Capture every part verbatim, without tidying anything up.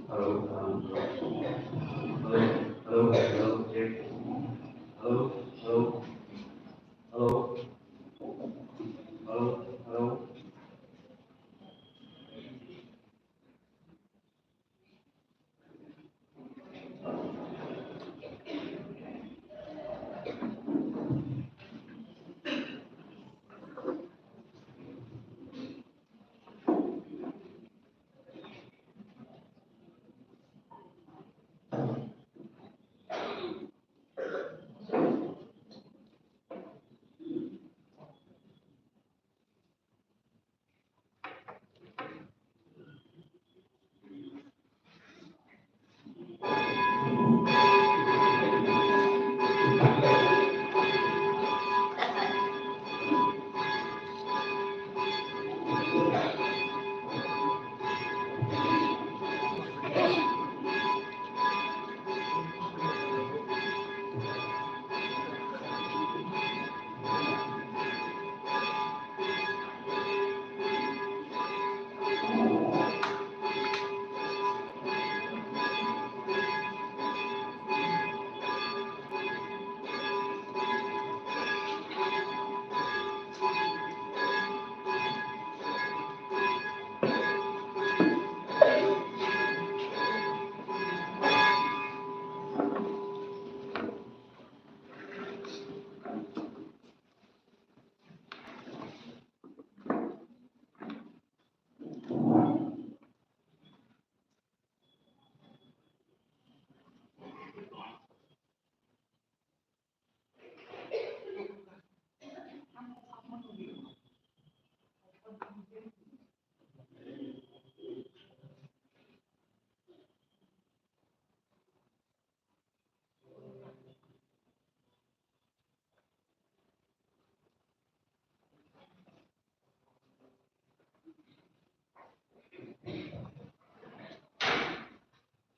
Hello, um, hello, hello, hello, check. Hello, hello, hello, hello, hello.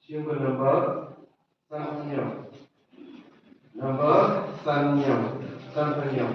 Shuwa ka number san hynñiew. Number san hynñiew. San hynñiew.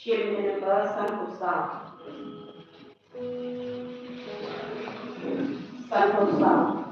Shim ne number sanphew saw. Sanphew saw.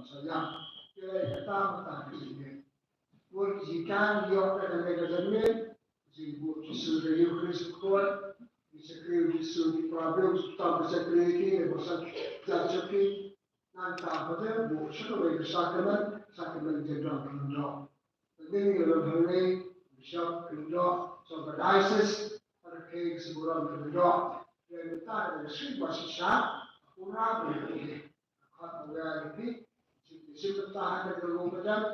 Sa ïa, ki leh kata, kata ki jingeh. Bun ki jingkhan ïoh ka dang ka jingeh. Jingbuh Jisu da ïa u Khrist u khot. Ki shakri u Jisu ki para briew, ki tam ki shakri ki, ne bosang jat shakri. Nangta pat buh sha kawei ka sakramen, sakramen jingdon kyndong. Tang ïa lon hangne, bishop kyndong, jong ka diocese, para kei ka symborom kyndong. Ïa mynta ka dang shu ba shisha, pura ba ïa ki. Khot ba ïa ki, shu shu mynta ha ka dang ruh ka dang,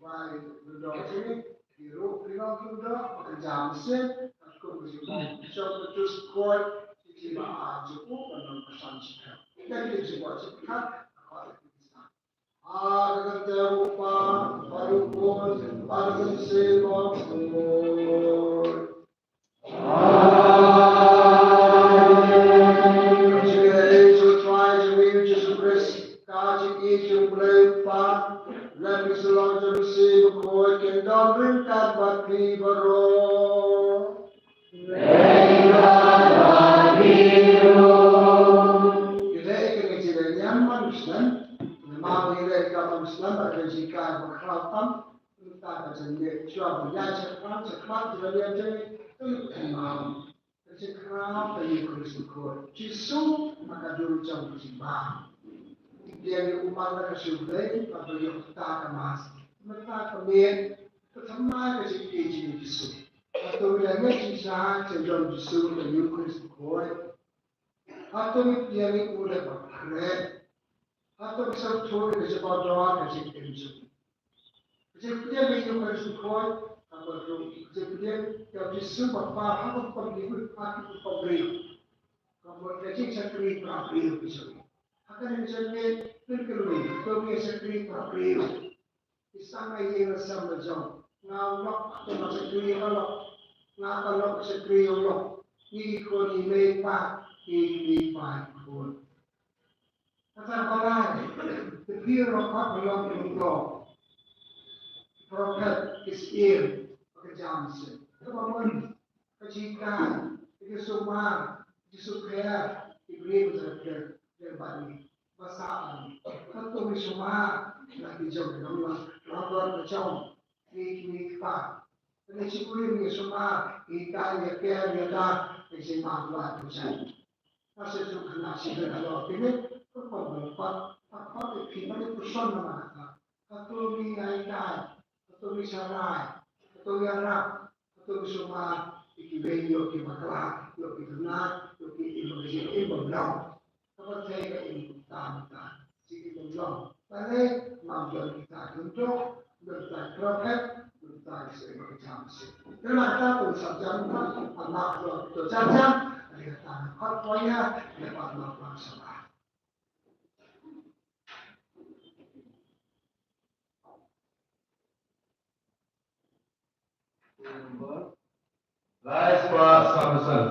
ba ïa kyndong sini, ki ruh ki long kyndong, ba ka jam sini, ka kum ka shu ba, bishop ka tus khot, ki ba a ju u, ba nang ka san shisha. Ïa ki ju ba shisha, ka khot ïa ki shisha. Ki leh kane jingïalam man Muslim, namar ba ki leh ka man Muslim, ba ka jingkai ba khraw tam, mynta ka jingïalam shuwa ba ïa shakran, shakran, jingïalam jingïalam, ka jingkhraw ka Eucharist ko. Jisu ma ka dur jong ka jingbam. Ïa u man la ka shu blei, ba ka ïoh ta ka mas. Mynta ka miet, ka thymmai ka jingïeit jong Jisu. Hato ïa ngi jingshisha jong Jisu ka Eucharist ko. Hato ngi pdiang ïa u leh ba khreh. Hato ngi sngewthuh ïa ka jingbaw don ka jingim jong u. Ka jingpdiang ïa u Khrist u Khun, hato ka jingpdiang ïa u Jisu ba paw ha ka pyrthei, ha ka pyrthei. Ka mut ka jingshakri para briew ka jong u. Ha kane ka jingim, pynkulmar, to ngi shakri para briew. Ki sangeh ïing la sem la jong. Nga u lok, to nga shakri ïa ka lok. Nga ka lok shakri ïa u lok. Ngi ki khun ngi mei pa, ngi ki mei pa ki khun. Kata ka lai, the fear of God belong to God. Prophet is here, ka jam sien. Kaba mon, ka jingkhan, ka jingsumar, jingsukher, ki briew jong ka, jong ka bani. Ba sa ani. Ka to ngi sumar, la ki jong ngi nong la, la don ka jong, ngi, ngi kpa. Ka ngi shu kurim ngi sumar, ngi kai ngi ker ngi da, ngi sumar la ka jong. Ka shu tu ka na shi da ka lo, ki ngi, ka ko ba pa, pa, pa, ki, ki, ma ngi puson na ma ka. Ka to ngi ai kai, ka to ngi sharai, ka to ngi arap, ka to ngi sumar, ïa kiwei ïoh ki bakla, ïoh ki duna, ïoh ki im ba ka jingim ba blong. Ka pyrthei ka im tam tam, jingim ba blong. Balei, ngam don kita kynthoh, don kita prophet, don kita ki seng ba ka jam sien. Kane ka to sa jam ka, ama ka to jam jam, ade ka ta na khot khot ïa, ïa pa ma pa sa ba. Lai spah san phew san.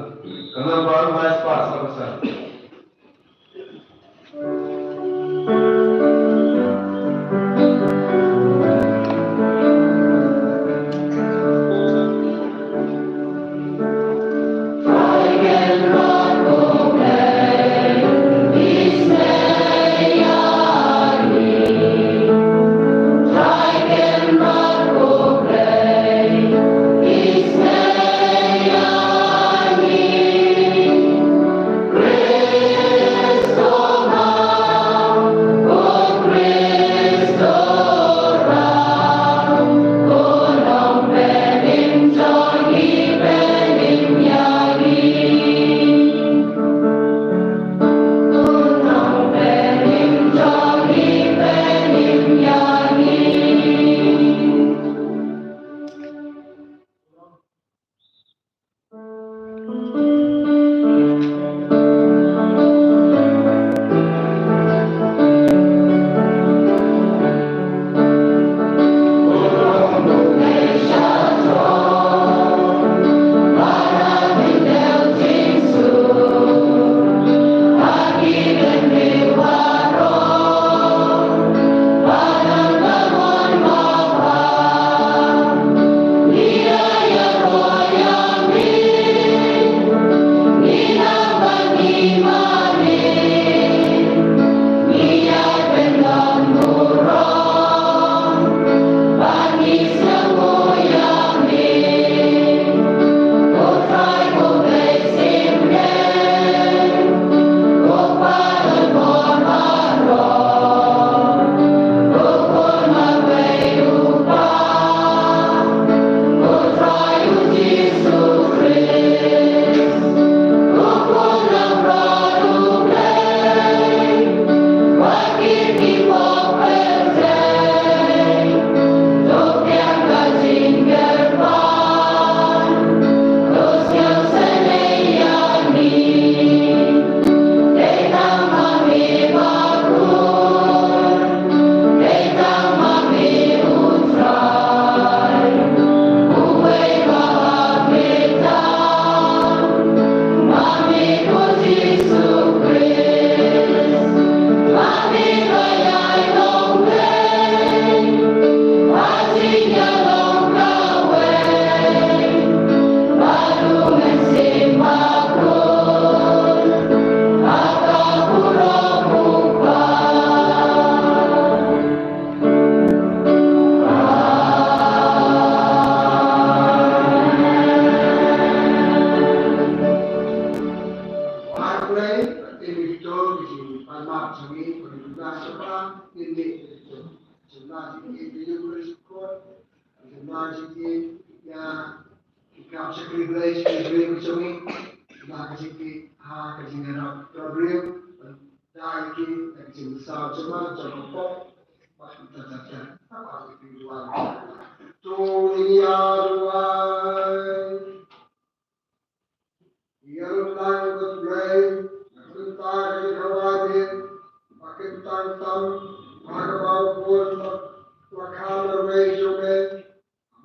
Ka nambar lai spah san phew san. Privilege, privilege jong ngi, na ka jingpynïaid ha ka jingïarap ka briew, da ki, da ka jingsaw jong ngi, jong ka pop, bad ka jingïarap, bad ka jingïarap. To ïa duwai. Ïa duwai bad Blei, na ka bynta ka jingkhawai, bad ka bynta tam, bad ka ba u bun, bad ka marwei jong me,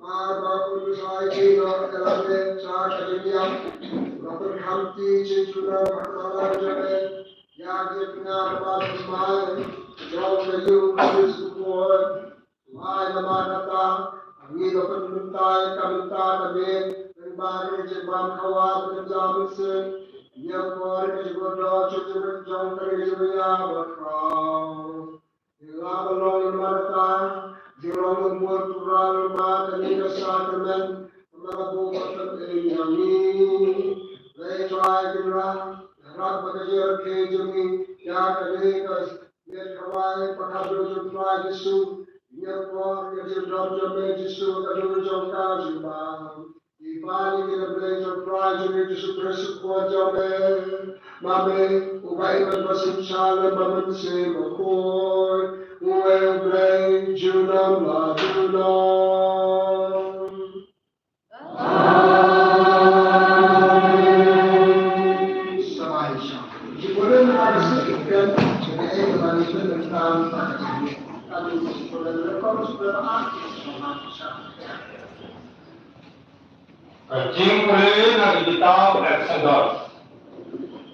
Namar ba u Messiah ki long ka lade cha ka dunya. U la pynkham ti jingtuna ba ka la jong e. Ïa ki tnga ba thymmai jong ka ïing ka Khrist u Khun. Wai namar kata ngi la pynmynta ïa ka mynta ka miet. Namar ka jingbam khawai ka jam mynsiem. Ïa ka por ka jingkordor jong ka ri jong ïa ba khraw. Ïa la ba long ïa marta, ïa long ïa mur pura ïa ma kane ka sakramen, ma ka buk ka tang ïa ngi. Lei Trai Kynrad, ïarap ba ka jingrakhe jong ngi, ïa kane ka miet khawai, pa ka jong jong Trai Jisu, ïa por, ïa jingdom jong me Jisu, ka jong jong ka jingma. Ïa ba ngi ki la Blei jong Trai jong ngi Jisu Khrist u Khun jong me. Ma me, uba ïeit bad ba sngewsih lem bad Mynsiem Bakhuid. Uwei u Blei, junom la junom. Amen. Sa ai sha. Ki burom na ka sngewsih kan, ki ai ka ban sngewsih kan. Kan ki burom na ka sngewsih kan. Ka jingpule na ka kitab Eksodos.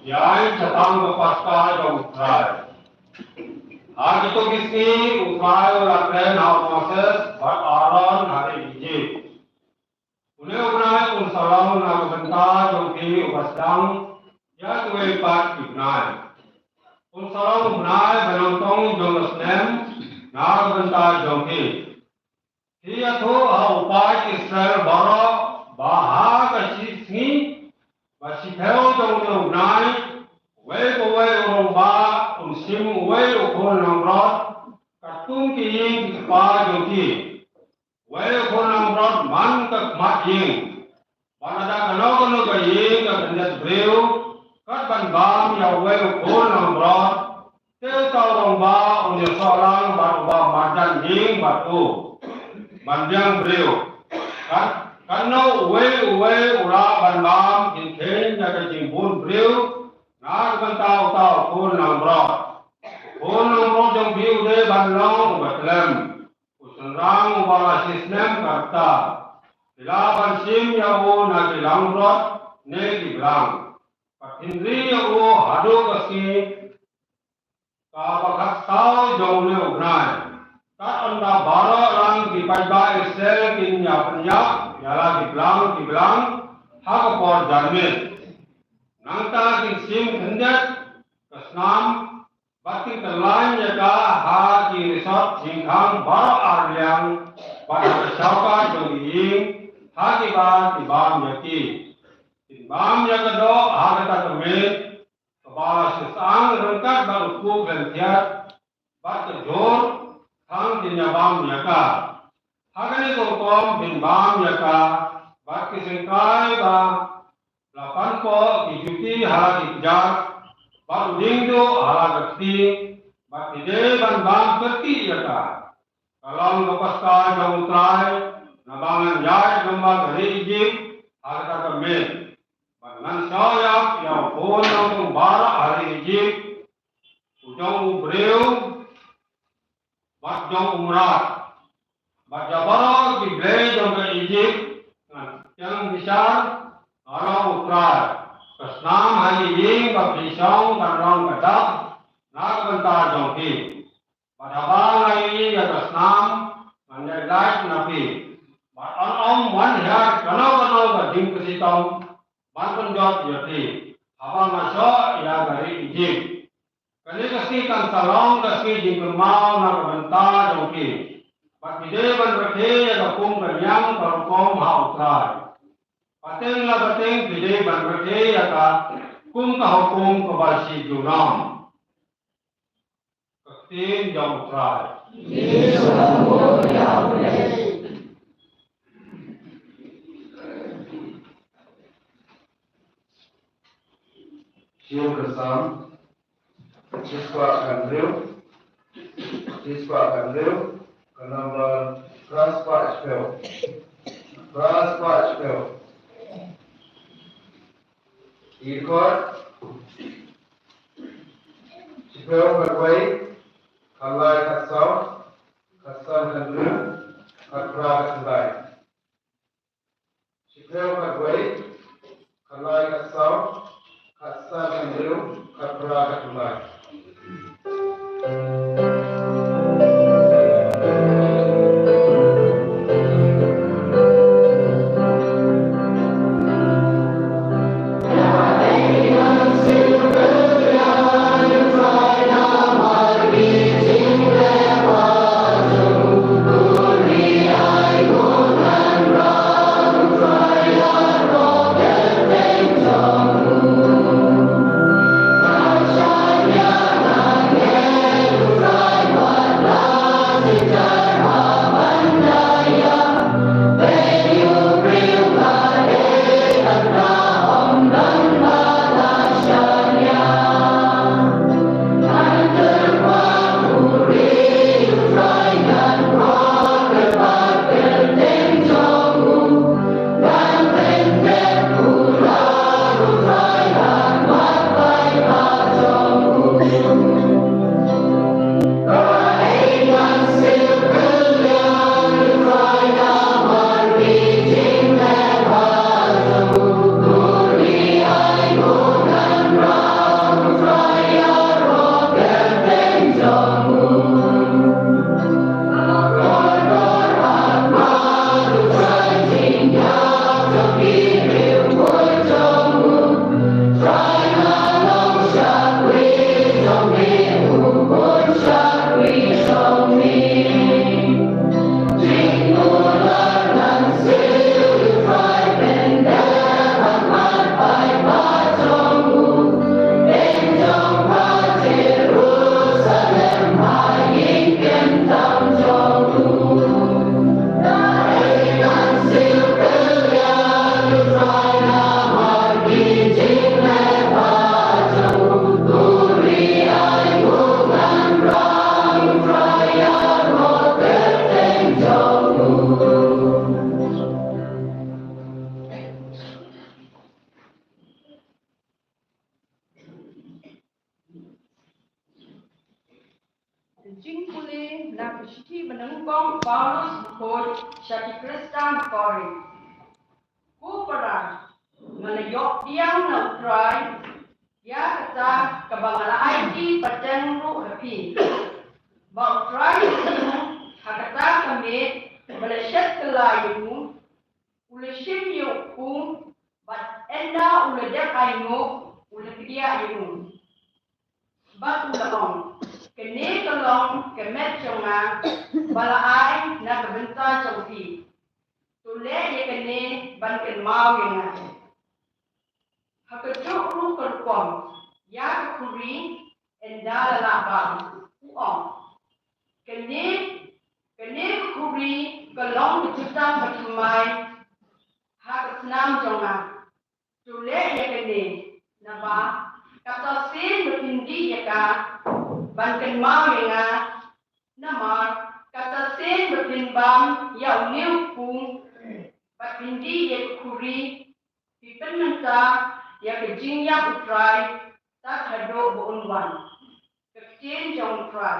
Ïa ka jingtang ka Paska jong U Trai. Ha kito ki sngi U Trai u la kren ha u Moses bad Aaron ha ri Ijipt. Une u bnai un sa long na ka bynta jong phi uba sdang ïa kiwei pat ki bnai. Un sa long u bnai ba nyngkong jong ka snem na ka bynta jong phi. Phi ïathuh ha u paid Israel baroh ba ha ka shi sngi ba shiphew jong une u bnai, uwei pa uwei u rangbah un shim uwei u khun langbrot katkum ki ïing ki kpa jong ki. Uwei u khun langbrot man ka khmat ïing. Bad lada kano kano ka ïing ka khyndiat briew, kat ban bam ïa uwei u khun langbrot, te uta u rangbah un ïasoh lang bad uba marjan ïing bad u ban biang briew. Kat, katno uwei uwei u lah ban bam kynkheiñ ïa ka jingbun briew na ka bynta uta u khun langbrot. U khun langbrot jong phi u dei ban long uba tlem. U shynrang uba la shi snem ka rta, phi lah ban shim ïa u na ki langbrot ne ki blang. Bad phin ri ïa u haduh ka sngi kaba khatsaw jong une u bnai. Kat ynda baroh lang ki paidbah Israel kin ïa pynïap ïa la ki blang ki blang ha ka por janmiet. Nangta kin shim khyndiat ka snam bad kin kyllain ïa ka ha ki risot jingkhang baroh arliang, bad ha ka shawkat jong ki ïing ha kiba ki bam ïa ki. Kin bam ïa ka doh ha kata ka miet kaba la shisang ryngkat bad u kpu khlem thiat, bad ka jhur khang kin ïa bam ïa ka. Ha kane ka rukom kin bam ïa ka bad ki syngkai ba la panpoh, ki juti ha la ki kjat, bad u dieng duh ha la ka kti, bad phi dei ban bam kyrkieh ïa ka. Ka long ka Paska jong U Trai, naba ngan ïaid lyngba ka ri Ijipt ha kata ka miet. Bad ngan shoh ïap ïa u khun nongpynïaid baroh ha ri Ijipt, u jong u briew bad jong u mrad, bad ïa baroh ki blei jong ka Ijipt ngan pynbishar, nga long U Trai. Ka snam ha ïing ba phi shong kan long ka dak na ka bynta jong phi. Bad haba nga ïohi ïa ka snam ngan leh lait na phi. Bad yn ym wan hiar kano kano ka jingpynshitom ban pynjot ïa phi haba nga shoh ïa ka ri Ijipt. Kane ka sngi kan sa long ka sngi jingkynmaw na ka bynta jong phi. Bad phi dei ban rakhe ïa ka kum ka niam ka rukom ha U Trai. Pateng la pateng phi dei ban rakhe ïa ka kum ka hukum kaba shi junom. Ka ktien jong U Trai. Ngi sngewbha ïa U Blei. Khatphra, khatlai. Shiphew, khatwei, khatlai, khatsaw, khatsan, khathynriew, khatphra, khatlai. Jingpule na ka shithi ba nyngkong u Paulus bakhuid sha ki Khristan Korinth. Ko para, nga la ïoh pdiang na U Trai ïa kata kaba nga la aiti pateng ruh ha phi, ba U Trai u, ha kata ka miet ba la shet kylla ïa u, u la shim ïa u, bad ynda u la dep ainguh, u la kdiah ïa u. Bad u la ong, kane ka long ka met jong nga, ba la ai na ka bynta jong phi. To leh ïa kane ban kynmaw ïa nga. Ha kajuh ruh ka rukom, ïa ka khuri, ynda la lah bam, u ong, kane, kane ka khuri ka long ka jutang bathymmai ha ka snam jong nga. To leh ïa kane, naba kata sien ba phin dih ïa ka ban kynmaw ïa nga, namar kata sien ba phin bam ïa une u kpu bad phin dih ïa ka khuri, phi pynmynta ïa ka jingïap U Trai tad haduh ba un wan. Ka ktien jong U Trai.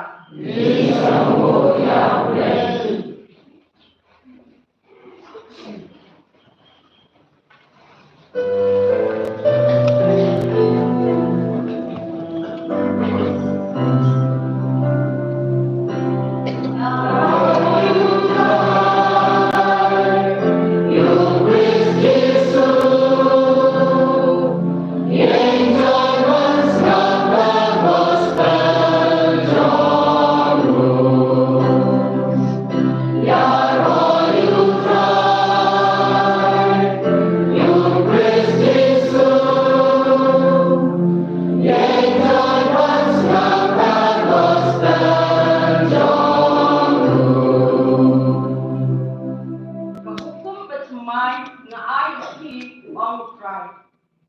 Ka hukum bathymmai nga ai ïa phi, u ong U Trai.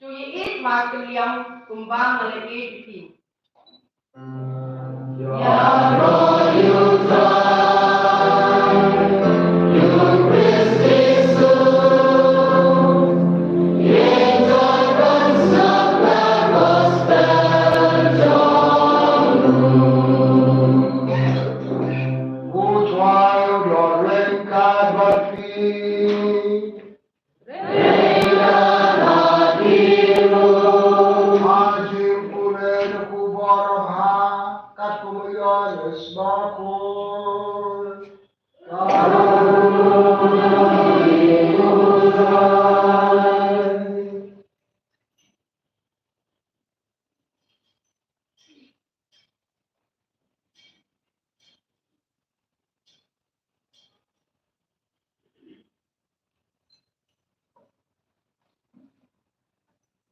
To ïeit markylliang kumba nga la ïeit ïa phi. U Trai u dei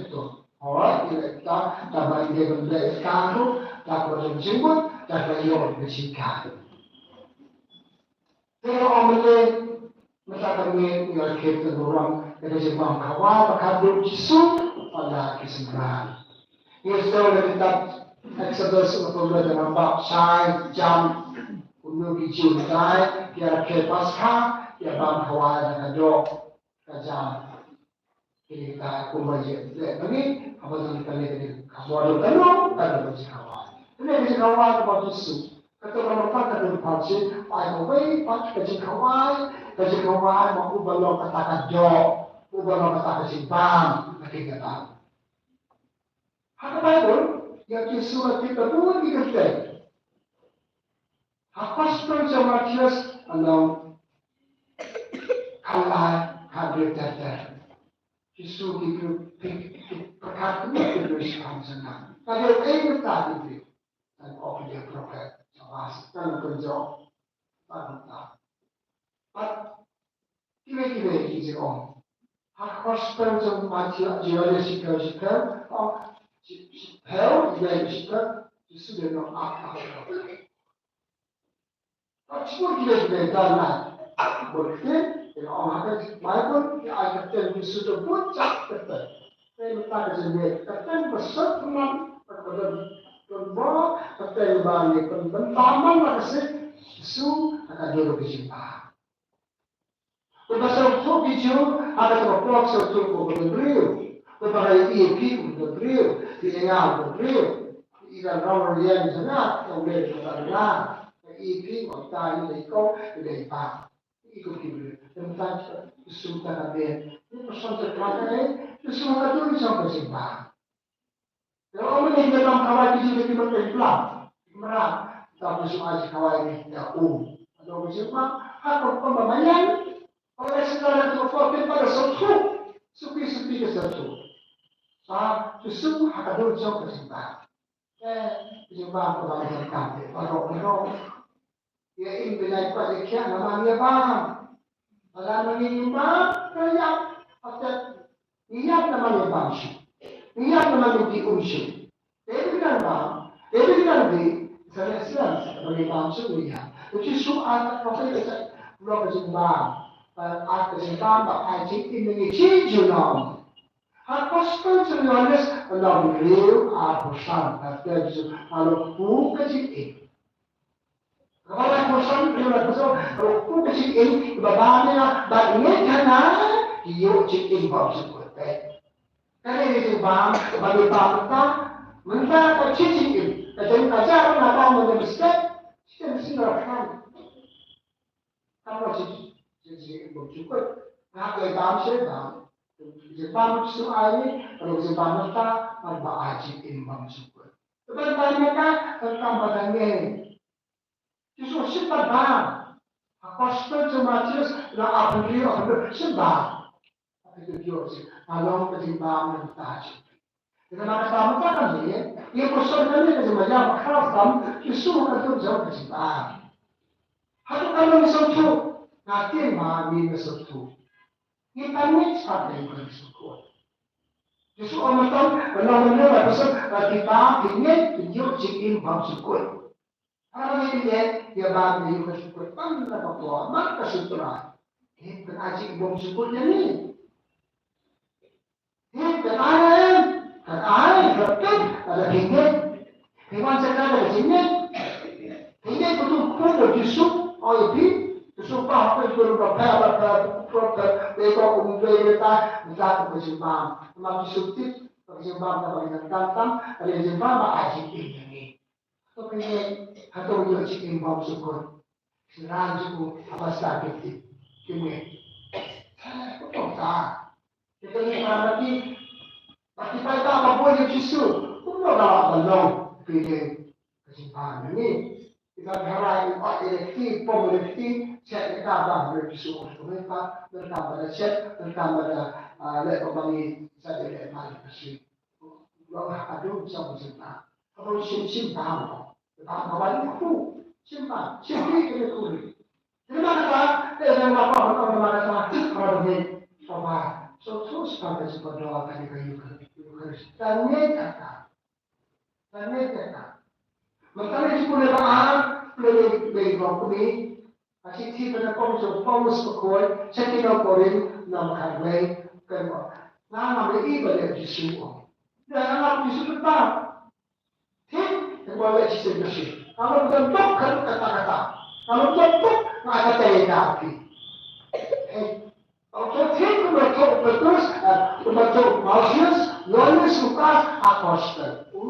tip to. Hooid, ngi la ïa kata, tangba ngi dei ban leh ïa kata ruh da ka jingmut, da ka ïoh ka jingkha. Te ong mynne, mynta ka miet ngi la kit da burom ïa ka jingbam khawa ba khadduh Jisu, ba la ki synran. Ngi sngewthuh ïa ka kitab Exodus, ka pule da namba shai, jam, kumno ki Jiw dei, ki ïa rakhe Paskha, ki ïa bam khawai na ka doh ka jam. Ki dei ka kumba ïa leh bani, haba don kane ka dei ka bor ka long, ka dei ka jingkhawai. Kane ka jingkhawai kaba u Jisu. Kato ka long ka dei ka jingkhawai, ai kawei pat ka jingkhawai, ka jingkhawai ma uba long kata ka doh, uba long kata ka jingbam, ka dei ka bam. Ha ka Baibl, ïa u Jisu la tip da bun ki kyrteng. Ha Gospel jong u Mathaios, ka long khatlai, khathynriew ter ter. Jisu ki briew, ki, ki pyrkhat kumne ki briew shaphang jong nga. Ka dei ei mynta ki briew. Tang ong ki dei prophet, shabash, tang pynjop. Tang mynta. Bad kiwei kiwei ki jingong. Ha Gospel jong u Mathaios, Johannes shiphew, shiphew, ong, shi-, shiphew, kiwei shiphew, Jisu dei nong ap ap. Ka shu ki dei dei dan na. Bun ktien, ïa ong ha ka Baibl, ïa ai ka ktien Jisu da bun jait ktien. Te mynta ka jingmut, ka ktien ba sot pynban, ka don, don ba, ka ktien ba ne pynban ba man la ka sik, Jisu, ka ka juru ka jingba. Uba sngewthuh ki Jiw, ha kata ka por sngewthuh ko ba don briew. Uba ïohi ïa phi ko ba don briew. Phi ïa nga ko ba don briew. I ka rong riang jong nga, ka u leh ka ta nga. Ka i phi, ko ta i leh ko, i leh ba. I ko ki briew. Tang ta ka sum ta ka ben. Ni ko sum ta ka ben. Ni sum ka tu ni sum ka sum ba. Te ong mynne ki ïa bam khawai ki jingmut ki mut ki plang. Ki mrad. Te u Jisu ai jingkhawai ïa u. Ado u Jisu bam ha ka kum ba maïan. Ong ïa sngewthuh ïa ka kum ba sngewthuh. Suki suki ka sngewthuh. Ba u Jisu ha ka dur jong ka jingbam. Te ka jingbam ka bam jingkam te baroh baroh. Ïa im bnai pat ïa khiah namar ïa bam. Lada ma ngi im bam, ka ïap. Ngi ïap namar ngi bam shuh. Ngi ïap namar ngi dih um shuh. Te ngi dang bam, te ngi dang dih, sa leh sien sa ma ngi bam shuh ngi ïap. Te Jisu ai pat ka phi ka sa lok ka jingbam. Ai ka jingbam ba ai jingim ïa ngi shi junom. Ha Gospel jong u Ïoannis, lynnong hynriew, arphew san, ka ktien Jisu, ka long kpu ka jingim. Kaba lai phew san, ka long kpu ka jingim, kaba bam ïa nga, bad ngeit ha nga, ki ïoh jingim bymjukut. Kane ka jingbam, kaba ngi bam mynta, mynta ka jingim, ka jingim ka jia ka na bam mynta mynstep, jingim shisien la khan. Kam long jingim bymjukut. Nga ka bam shisien bam. Jingbam shu ai ni, ka long jingbam mynta, bad ba ai jingim bymjukut. Te ban bam ïa ka, ka kam ba dang ngeit. Jisu shim bad bam. Ha Gospel jong u Mathaios, lynnong arphew hynriew, arphew hynriew, shim bam. Arphew hynriew, ka long ka jingbam na ka bynta jong phi. Te namar kata mynta ka leit, ïa ka shon ka leit ka jingmaïa bakhraw tam, Jisu ka dur jong ka jingbam. Hato ka long sngewthuh, nga tieng ba ngi sngewthuh. Ngi pan ngeit shaphang ka jingkhuslai. Jisu ong mynta, lynnong hynriew, arphew san, ba ki bam, ki ngeit, ki ïoh jingim bymjukut. Haba ngi ïeit, ïa bam ïa ka jingkhuslai ban na ka por, ban ka Trai. Ngi pynai jingim bymjukut ïa ngi. Ngi pynai, pynai, pynai, ada pynai. Pynwan sa ka da jingim. Pynai betul betul Jisu, oh ïa phi. Jisu ba ha phi guru ba pha ba pha ba pha ba ko um ba ta ba ta ko jingbam. Ma Jisu tip ba jingbam ta ba ngi tam tam, ada jingbam ba ai jingim ïa ngi. Hato ka ïeit, hato ka ïoh jingim bymjukut. Sngewthuh jingim haba sdang ki tip, ki mut. Kumta. Kita ni maraki, bad ki paidbah ba bun ïa u Jisu, kumno la ba long, ki dei ka jingbam ngi. Kita harai, ïa ki pom ïa ki, chet ïa ka ba ïa u Jisu, kumta, kumta ba da chet, kumta ba da, ah, leh ba ngi, sa ïa leh ba ïa u Jisu. Long ha ka dum jong ka jingbam. Ka bun shim shim bam. Bam ka wan ku. Shim bam. Shim ri ka ku ri. Namar kata, te namar kata, namar kata, namar kata, namar kata. So thus pa ka jingpyndonkam ka Eucharist. Ka ngeit kata. Ka ngeit kata. Mynta ka jingpyndonkam, pyndonkam, pyndonkam. Ka shithi pyndonkam jong u Paulus bakhuid sha ki nong Korinth, lynnong khatwei, ka ong, nga ngam ïohi ba leh Jisu, ong. Nga ngam ïohi Jisu, kata. Thik Pynlong shisien shisien. Nga ym don duk kata kata. Nga ym don duk nga kata ïa phi. Hey, u Timothi kumba thoh u Petrus, eh, kumba thoh u Malsius, Yohanes, Lukas, apostol. U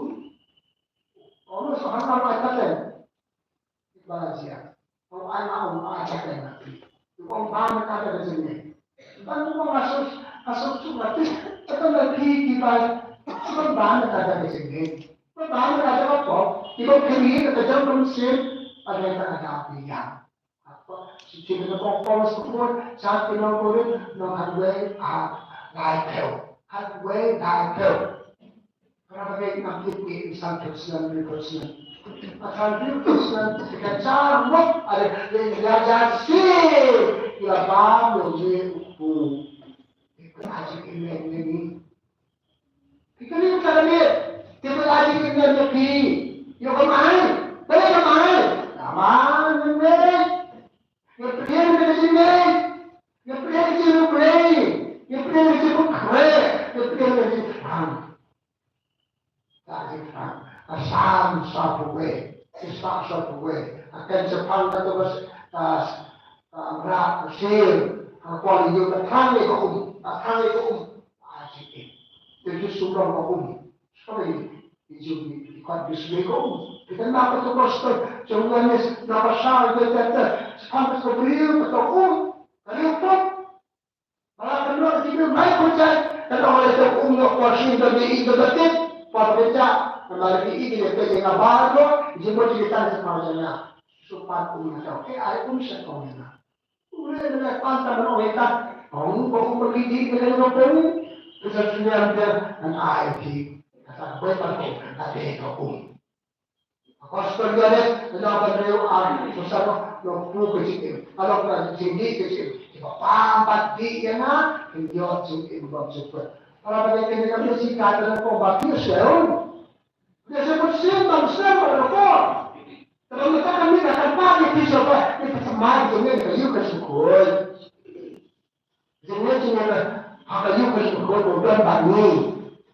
Paulus u hana ai kata. Ba la jia. U ai ma u ai kata na phi. U ong ba na kata ka jingim. Ban u ong asus, asus tu mati. Kata na phi ki ba. Ban ba na kata ka jingim. Ba ba na kata ka pop. Ki ba kri ka jam kum sim. Ba na kata ka phi ya. Apa, siti na pop pop sepur. Sat ki nong kurit, nong hadway, ah, lai phew. Hadway, lai phew. Para bangeit, ngam tip ngi insan Khristan, Khristan. Insan Khristan, ka jar mut, ada, ada, ada, ada, si, ila ba mo ye uku. Ika aji imen ni. Ika ni uta ni. Ika aji imen ni pi. Yo kamai. Bale kamai. Kamai ni. Yo pria ni ni. Yo pria ni ni. Yo pria ni ni. Yo pria ni ni. Yo pria ni ni. Ka jingpang, ka san sa phew wei, ka san sa phew wei, ka kan jingpang ka tu ka, ka, ka mrad, ka sil, ka kwali yu, ka thrang ïa ka um, ka thrang ïa ka um. Ka jingim. Te Jisu long ka um. Sorry, Jisu ni, ka Jisu ka um. Kita na ka tu ka sto, jong Yohanes, na ka sa, yu, yu, yu, jingpang ka tu briew, ka tu um, ka briew tu. Ba la kynnoh ïa ki briew mai khun jait, kynnoh ïa ki um noh por shin don ïa i don da tip, por pynjah, namar ïa i ki leh peit ïa nga baroh, jingmut ïa ki tang sha pharjana. Shu pan um na tau. Te ai um sha tau ïa nga. Um leh leh pan tang noh ïa ka. Ong ko um ba ki dih ïa ka pung. Pynjah shu niam te ngan ai ïa ki. Kata bai pan ko, kata ka um. Apostol Yohanes, na ba briew ar, susah noh, noh pu ka jingim. Along ka jingdih ka jingim. Kiba pam bad dih ïa nga, kin ïoh jingim bymjukut. Para bangeit, kane ka message ka dang kong ba phi sngewthuh. Phi sngewthuh sien bym sngewthuh ba ka kong. Te ba mynta ka mih ka kan pah ïa phi shuwa ba, ïa ka thymmai jong ngi ka ïoh ka sngewthuh. Jingeh jingeh ha ka ïing ka jingeh ka don bad ngi.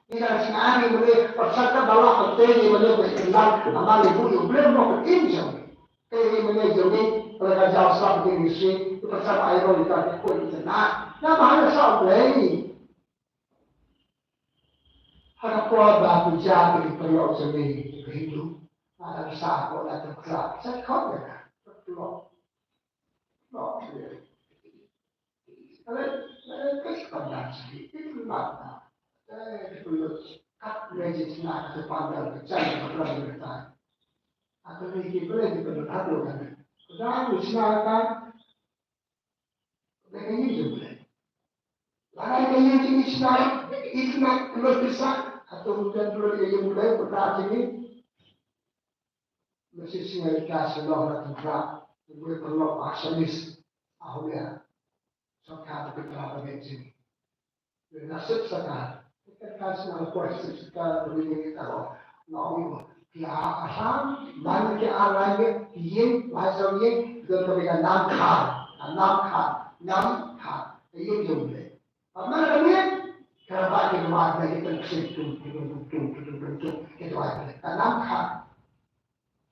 Ngi dang sngewthuh ngi mane, pat sha ka ba lah ka tei ngi mane ba itynnat, namar ngi buh ïa U Blei mo ka im jong ngi. Tei ngi mane jong ngi, ba la ka jaw slap ngi ngi sngewthuh, pat sha ba ai roi ka ko itynnat. Namar ha ka sa U Blei. Ha ka por ba pynjah ki paralok jong ngi ki Hindu, ha ka sa ko la ka kra, sa khot ka. Masi singa ika shalom na tymrak, tymrak paralok Assamese, Ahoria, sokha bukit tara bangeit jing. Na sip saka, ka sna ko sip saka bangeit ka ro. Na ong ki a Assam, man ki a lai ki yin, lai so yin, don ka bangeit nam kha, nam kha, nam kha, yin jong le. Pynban ka miet, ka ba ki ruat na ki teng ksing tum, tum, tum, tum, ki ruat na ka nam kha.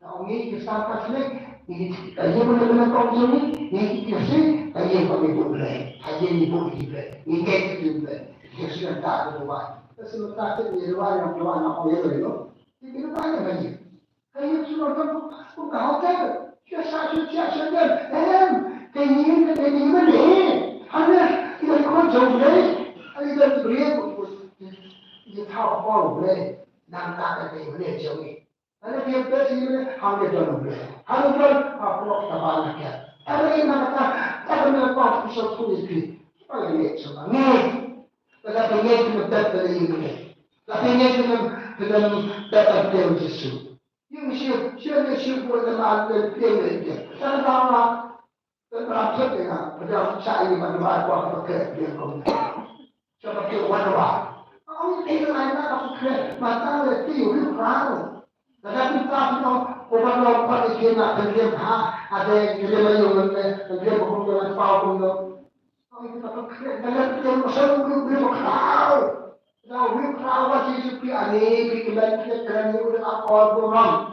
Ka ong ngi ki Khristan Katholik, ngi ki, ka ïing mane mane kong jong ngi, ngi ki Khristan, ka ïing ka ngi buh Blei, ka ïing ngi buh ki Blei, ngi ngeit ki Blei, ki Khristan ka buh Blei. Ka sngewthuh ki ruat na ruat na ong ïa Blei lo. Ki ruat na ïing. Ka ïing shu wan kum, kum ka hotel. Shu sah, shu thiah, shu dem. Em, ka ïing, ka ïing mane. Hangne, ïa ka jong Blei. Ïa ka Blei, ïa thaw Blei. Nangta ka ïing mane jong ngi. Hangne ka ïing mane, hangne don Blei. Hangne don, ha pynlong ka ban na ka. Hangne na ka, hangne ka, ku shu ku ïa ki. Ba ïa ngi shu ba ngi. Ka da ka ïing ka ïing ka ïing mane. Ka ïing ka ïing ka ïing ka ïing Jisu. Ïing shi, shi ne shi ko ne ma ne pien ne pien. Sa na ma, ne ma phet ne ma, phet ne ma cha ïing ma ne ma ko ha phet ne pien ko ne. Sa ma pien wa ne wa. Ong ïing ne ma ka phet ne ma ta ne ti yu yu pra. Na ka ti ta no, ko ba no pa ne pien na phet ne ha, a de ne ma yu ne, ne ko ne pa ko no. Ong ïing ne ma ka phet ne ma yu yu sa yu yu pra. Na wi pra wa Jisu phi ani phi kmen phi kren yu de akor ko ram.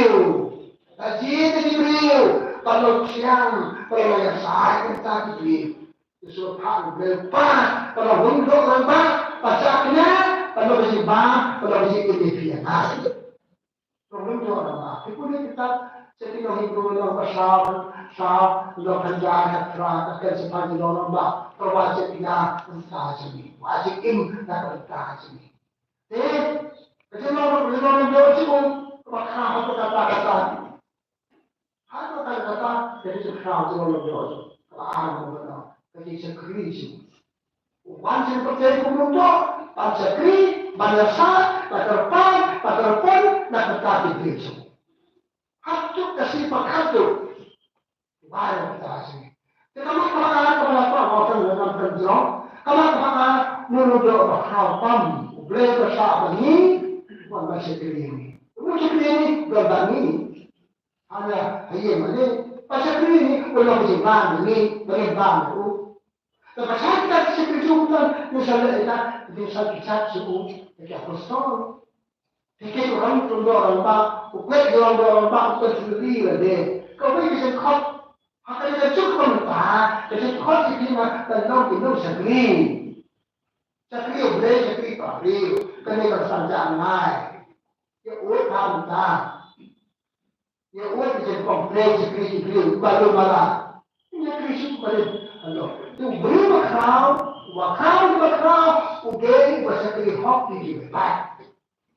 briew. Ka jied ïa ki briew ban long thiang, ban long ïasaid na ka bynta ki briew. Te sngewbha U Blei u paid ban long longdoh rangbah, ban shah kñia, ban long ka jingbam, ban long ka jingim ïa phi ïa nga. Long longdoh rangbah. Te pule kita sha ki nong Hebru lynnong ba saw, saw, lynnong khatkhyndai, khatkhyndai, khatkhyndai, shiphew, ki nong rangbah. Tang ba shah kñia na ka bynta jong ngi. Ba jingim na ka bynta jong ngi. Te ka jinglong, ka jinglong longdoh jong u kaba khraw ha kata kata. Ha kata kata ka jingkhraw jong u longdoh jong u. Kaba ar, kaba ar, ka jingshakri jong u. U wan sha pyrthei kum longdoh, ban shakri, ban ïasaid, ban kyrpad, ban kyrpon na ka bynta ki briew jong u. Haduh ka sngi ba khatduh. Wan na ka bynta jong ngi. Te ka mat kaba ar kaba la kwah ban ong ha kane ka jingïaseng. Ka mat kaba ar, u longdoh ba khraw tam, U Blei u shah ba ngi wan ban shakri ïa ngi. U shakri ïa ngi, don ba ngi. Hana, ha ïing, ha ïing. Ba shakri ïa ngi, u long ka jingbam ïa ngi, ba ngi bam ïa u. Te ba shah kita ki shakri jong u, ngi sa leh ïa ka, ngi sa ki jait jong u, ïa ki apostol. Te ki longdoh rangbah, u klet longdoh rangbah, u klet jingri lade. Kawei ka jingkhot. Ha kane ka juk kaba mynta, ka jingkhot ïa phi ma, ban long ki nongshakri. Shakri U Blei, shakri para briew. Kane ka sah jngai. Ïa u khamtam. Ïa u ki jingpom briew, shakri ki briew, ba lum mala. Ïa ki shu ba lum. Hello. Te u briew ba khraw, ba khraw, ba khraw, u dei ba shakri hok ïa kiwei pat.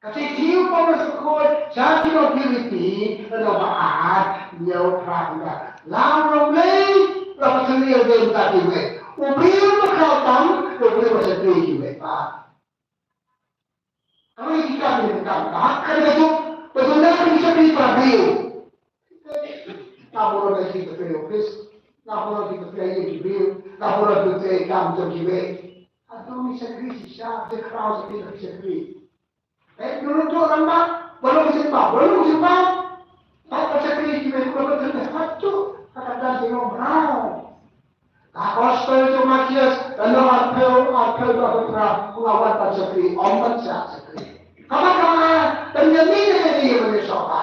Ka jingthmu Paulus u kyrkhu, sha ki nongpyni, nongmihkhmat, ïa u Trai ba la u Blei, la ba shakri ïa kiwei pat. U briew ba khraw tam, u briew ba shakri ïa kiwei pat. Kawei ki kam, ki kam, ka hok ka dei ka juk, ba juk na ka shakri para briew. Nga burom ïa ki ba trei office, nga burom ïa ki ba trei ïing ki briew, nga burom ïa ki ba trei kam jong kiwei. Hato ngi shakri shisha, jingkhraw shisha ki shakri. Eh, ngi longdoh rangbah, ba long jingbam, ba long jingbam. Ba ka shakri kiwei, ba long jingbam, hato, ka kata ki long mraw. Ka gospel jong u Mathaios, lynnong arphew, arphew bad arphew phra, u ong wan ban shakri, ym ban shah shakri. Kaba kaba, ban ïa mih ïa ka ïing ban ïasoh ba.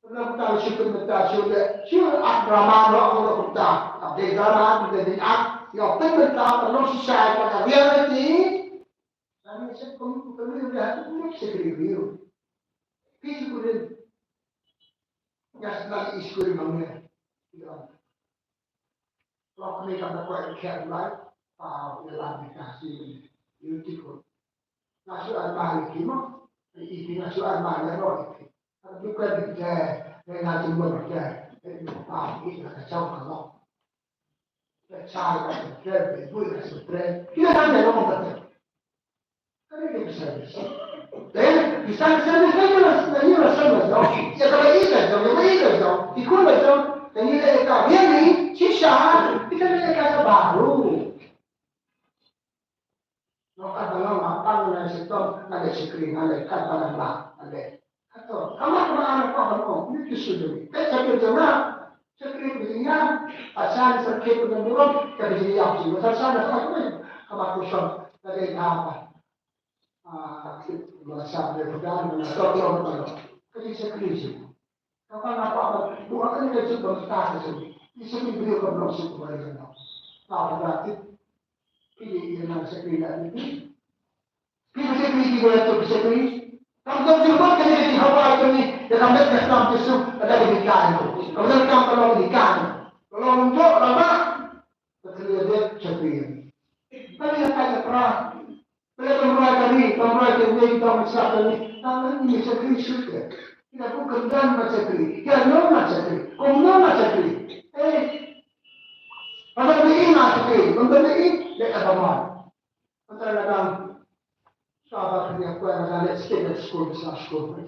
Lynnong kumta shu pynmynta shu leh, shu act drama noh kumta. Ka dei drama, ka dei act, ïa pynmynta, ka long shisha, ka reality. Lane sha kum, kum, kum, kum, kum, shakri briew. Phi shu kurim. Nga shu leit sha kurim hangne. Ïa. Lok ni ka da kwai kher lai. Pa, ïa la ni ka si ni. Beautiful. Nga shu ai ma ïa ki mo. Ïa ki nga shu ai ma ïa ro ïa ki. Ka da kwai ni kher. Nga shu mo kher. Ïa ki pa, ïa ka chau ka lok. Ka chai ka shu kher, ka bui ka shu kher. Ki da kan ïa ro ka kher. Ka dei ka service. Te, ki sa ka service ka ïa la, ka ïa la service, no? Ïa kaba ïeit ka jong, ïa kaba ïeit ka jong, ki khun ka jong, ka ïa la ïa ka, ïa ni, shisha, ki ka ïa la ïa ka baru. No, ka ba long, ka ba long na shitom, ka dei shakri, ka dei, ka ba long ba, ka dei. Kato, ka mat kaba ar ka ban ong, ïa ki shu dei. Peit shakri jong nga, shakri ka jingïap, ka shan shakri ka jingburom, ka jingïap jong nga, ka shan ka jingburom, ka mat ka shon, ka dei ka ba. Ah, ka shan dei ka dan, ka shan ka jingshakri jong nga. Kaba nga kwah ban buh ha kane ka juk ba mynta ka jong ngi. Ki shakri briew kam long shuh ba ïa nga. Nga ba nga tip. Ki dei ïa nga shakri na ni. Ki shakri ki ba ïa ki shakri. Kam don jingmut kane ka jinghawa jong ngi. Ïa ka met ka snam ki suk. Ka dei ka jingkai. Kam don kam ka long ka jingkai. Ka long lyngngoh lama. Ka khlem dei shakri. Ka dei ka kai ka pra. Pele pynroi kali, pynroi kali, pynroi kali, pynroi kali. Tang ngi shakri shuh ke. Kita ku kyndan ma shakri. Kita nong ma shakri. Kum nong ma shakri. Eh. Pada ni ma shakri. Pada ni le ka bamar. Pada la dang. Sa ba kini aku yang ada sikit dari sekolah, besar sekolah.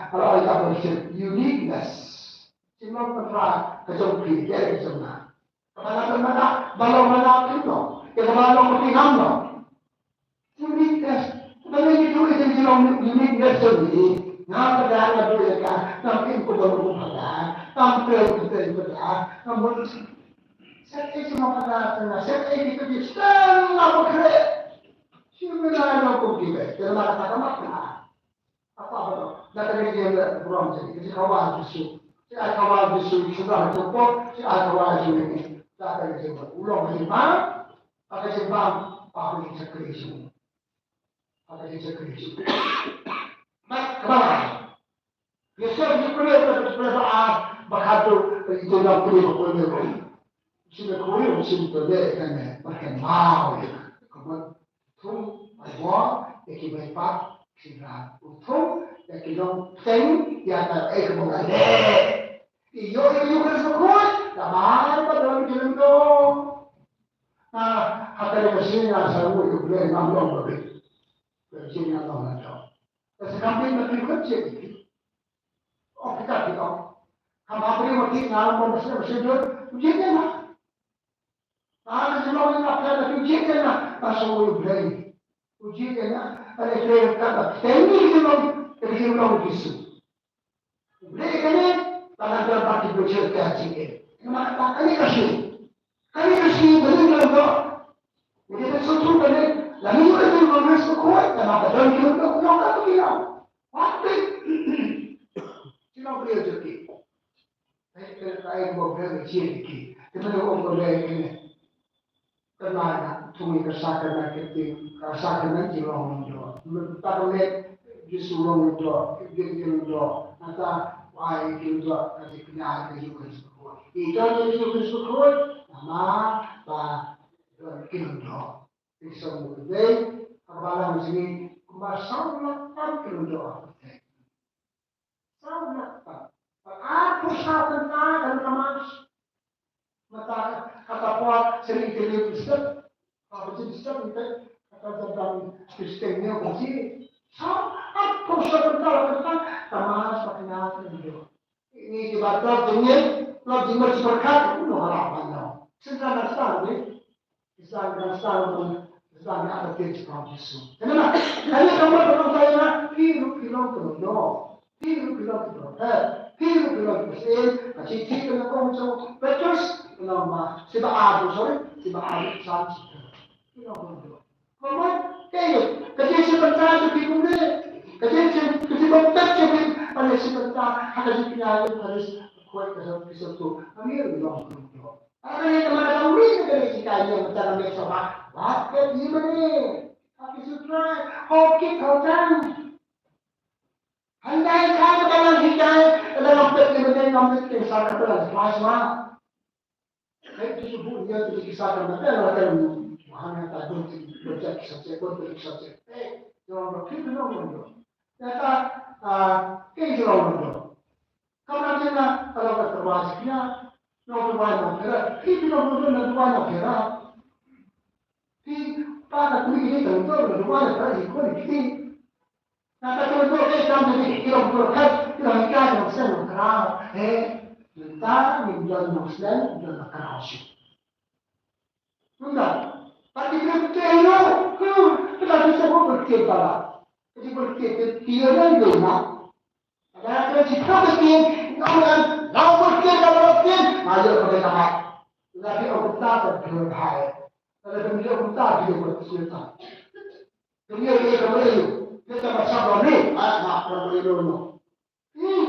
ka la ïa ka uniqueness. Sngewbha ka jong phi, ka jong nga. Kaba la ka mana, ba la mana phi no. Ïa kaba la ka phi ngam no. Uniqueness. Ba la ïa ka uniqueness jong phi. Nga ka da nga du ïa ka. Ngam im ko ba ko ba da. Ngam kren ko kren ko da. Ngam mo. Sa ka jong ka da sa nga. Sa ka jong ka da sa nga ba kren. Sngewbha na ko ki ba. Ka mana ka mana. Apa ba? Na ka ri ri burom ji, ji kawal Jisu. Ji ai kawal Jisu, ji sudah jemput, ji ai kawal Jisu ini. Na ka ri ri burom ji ma, apa ji ma, apa ji cakri Jisu. Apa ji cakri Jisu. Mat kawal. Yosef ji kuli, kuli ba a, ba khatu, ji na kuli ba kuli ba. Shin kuli, shin kuli, kan, kan mau. Kamu Thung, ai bor, ïa ki bai pat, ki ran. U thung, ïa ki long pteng, ïa ka, eh, ka bor ka leh. Ïoh, ïoh, ïoh, ka sukut, ka bai, ba don ki long dong. Ah, hata ïa ka sini, ah, sa u, ïoh, ïoh, ngam long, ba bit. Ka sini, ngam long, ngam long. Ka sa kam bit, ba bit, ka sini. Oh, kita, kita. Kam ha bri, ma ki, ngam long, ba sini, ba sini, ïoh, ïoh, ïoh. Ba ka jinglong ïa nga phi la phi jied ïa nga, ba shu u Blei. U jied ïa nga, ba la phi ka ba phi ni ka jinglong, ka jinglong Jisu. U Blei kane, ba nga don ba ki bujur ka jingim. Namar kata kane ka shi. Kane ka shi, ba ni ka don. Ni ka suthu kane, la ni ka jinglong Jisu ko, namar ka don ki bujur ka jingim. Wat ni. Jinglong Blei jingim. Ai, ai, ai, mo bel jin ki. Te mo mo bel ki ne. Kana na, tumi ka sa kana ki ti, ka sa kana ki long do. Ta ka me, Jisu long do, ki ki do. Ata, ai ki do, ka ti kna ka ju ka ju ko. I to ni ju ka ju ko. Ma, ba, ki do. Ki so mo bel, ka ba la mo jini, ma sa la tam ki do. Saw na pat. Pat arphew saw kynta ka Mass. Mynta kata por seri te leit step. Ka bajin step te kata jadang Kristen ne ko si. Saw arphew saw kynta ka kynta ka Mass ka kynta ka nyo. Ini ki ba tlot jingit, tlot jingmut jingpyrkhat, uno harap ban nyo. Senta na stang ni. Islam kan selalu mengatur Tuhan Yesus. Kenapa? Hanya kamu belum saya, hidup bilang ke doa. Hidup bilang ke doa. Hidup bilang ke sin. Kasih cinta nak kau macam Petrus, kenapa? Sebab ada, sorry, sebab ada saksi. Bilang ke doa. Mama, kayo, kasi sa pantay sa pagkundi. Kasi sa, kasi sa pagkundi. Shi bynta ha ka jingkñia ïa u Khrist, ka khuid ka sop ki sop tu. Ka ngi ruh long kumto. Haba ka ngi ka mane ka uri ka ngi ki kai ïa mynta ka ngi sop ha. Wat ka i mane. Ha ki sutrai. Hok ki khotang. Hynda ka ka balang hikai ka dalam pet ïa mane ka mane ki sa ka balang swa swa. Hei, tu su bu nia tu ki sa ka mane la ka mu. Hana ta dun ti dun ja ki sa che, dun ti ki sa che. Eh, yo lo ki no no. Ya ta, ah, ke yo lo no. Kamra jena, kalau ka terwaj kia, no terwaj no kira, ki pino mudo na terwaj no kira. Ki pa ka kuli kini tangto na terwaj no kira, ki kuli kini. Na ka terwaj no kira, kam jadi kilo kilo kai, kilo hikai no sen no kira. Eh, minta ni don no sen, don no kira shi. Nda, pati kira kira no, kira, kira bisa ko berkira pala. Jadi berkira kira no, no. Ada yang kena cipta betul, orang lawan betul, kalau betul, maju ke dalam. Tapi orang tak betul bahaya. Kalau betul orang tak dia buat cerita. Dia dia kembali, dia tak pasal ni, ah, nak kembali dulu. Hmm,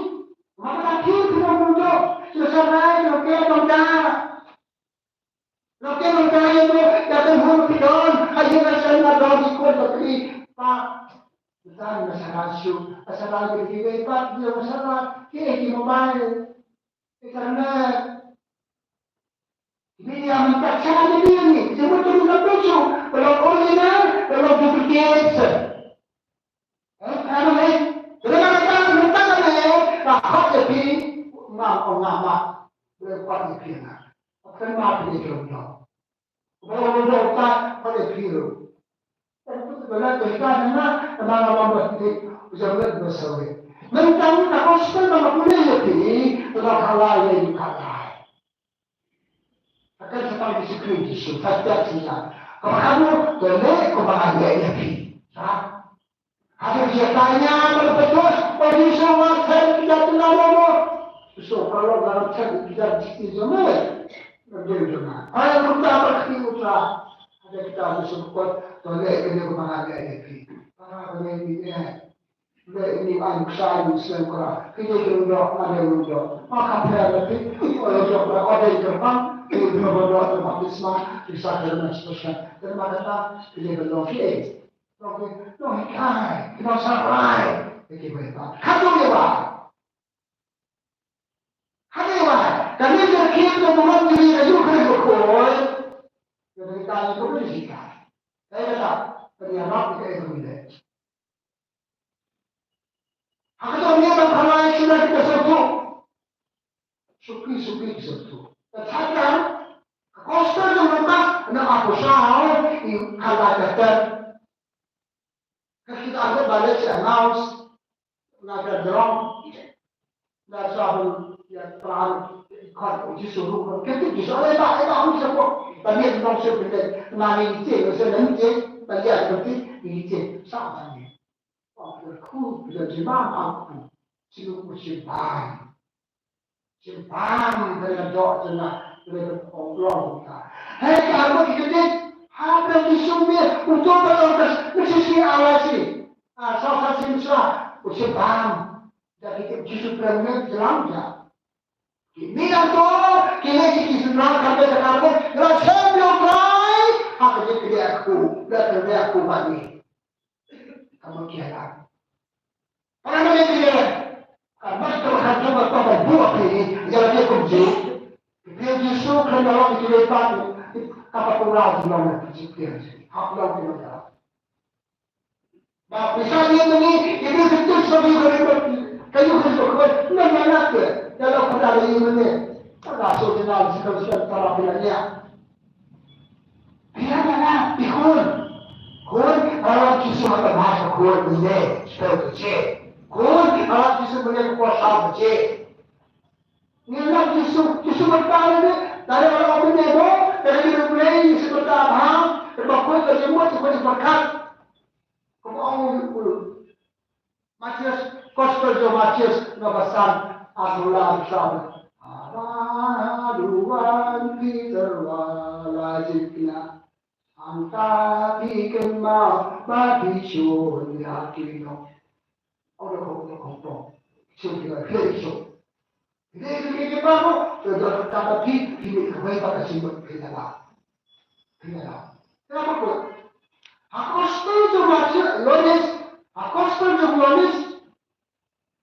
maka lagi kita muncul, susah naik, oke, dong dah. Loke loke ayo mo, ya kan hon pidon, ayo na san na don di kon bakri. Pa, betan na saran su, asaran di di wei pa, di masalah, ke di mobile. Internet. Ini yang mentak sana di ni, semua tu na pecu, belum original, belum duplicate. Eh, ano eh, belum ada tahu, belum tahu eh, rahat ya pi, ngam, oh ngam, belum kuat ya pi ngam. Akan mati dia jodoh. Ba wan da uta ba dei phi ruh. Ba la dei ka na na na ba dei u jam le ba sawe. Mentang ka gospel ba pule ïa phi ba khalai ïa u khalai. Akan sa tang Jisu Khrist Jisu ta ta sila. Ka ba kamu to le ko ba ngai ïa phi. Ha? Haba ki tanya ba la pyndos, ba ki shu wan thep ki jait tynrai lano. Ki shu paralok la thep ki jait jiti jong me. Ba dei jong nga. Ai kumta ba ki utra. Haba kita ki shu kot, to leh kane kumba nga leh ïa phi. Para ba leh ni eh. Leh ni ai nuksa ni slem kora. Ki dei ki rung doh, nga dei rung doh. Ma ka pher ba phi, o leh doh ba o dei kyrpang, ki dei ba doh ba baptisma, ki sa kyrpang special. Kyrpang kata, ki dei ba long ki eh. Nonghikai, ki nongshakri, ïa kiba ïa ba. Hato ïa ba. Hato ïa ba. Kane ka khie ka burom jong ngi ka ïuh ka ïuh bakhuid. Ïa ka khie ka burom jong ngi ka. Ka ïa kata, ka ïa rap ka ïa ka burom. Ha kato ka ïa ka khalai sila kita satu. Suki, suki, ki satu. Ka thadar, ka gospel jong Lukas, na ka pisa, i khala ka ter. Ka kita ada balik si announce, na ka drum, na sa bu ya tran, i khat u Jisu ruh, ka ti Jisu, ale ba, ale ba, u sa ko, ba ni nong se bile, na ni ti, se na ni ti, ba ya ko ti, ni ti, sa ba ni. Ba ku, ba jima, ba ku, si ku si ba. Shu pang ka la doh jong nga, ka la doh ong long ka. Hei ka arngut ki kyndiat, haba ki shu mih, u to ka long ka, ka shu shi ala shi. A, sa sa shi msa, u shu pang. Da ki tip Jisu pran ngi jlang ja. Ki mih lang to, ki leh ki shu lang ka ka arngut, la shem yong kai, ha ka jingkylli aku, la kylli aku ba ni. Ka ma ki ïa. Para ma ki ïa. Ka ma ka ma ka jong ka ka buh ki ïa la ki kum ji. Ki ïa Jisu ka ma ki ïa pa ki. Ka pa tu ra ji long ki ji ki ïa. Ha long ki ïa. Ba pisa ïa ni ki ïa ki tu sa bi ka ri ba. Ka ïa ka ri ba ka. Na na na ke. Ïa la ka da ïa ni. Ka da so ji na ji ka sa ta ra ki ïa. Phi ïa na, phi khun. Khun, alam Jisu ha ka bha ka khun mynne, spel tu che. Khun, alam Jisu mynne ka por sa tu che. Ngi alam Jisu, Jisu mynta le ne, tare wala mynne mo, tare ki rup lei, Jisu mynta bha, rup khun ka jemut, Jisu mynta berkat. Kum ong u Matius, Gospel jong Matius, naba san, arphew lai, arphew saw. Haba duwan phi tyrwa la jingkñia, hangta phi kynmaw ba phi shun ïa ki nong. Ong da khong, da khong tong. Shu ki la phi shu. Phi dei ki ki baroh, to don ka ba phi, phi dei kawei ba ka shu phi la la. Phi la la. Ka ba ko. Ha gospel jong Matthew, Yohanes, ha gospel jong Yohanes.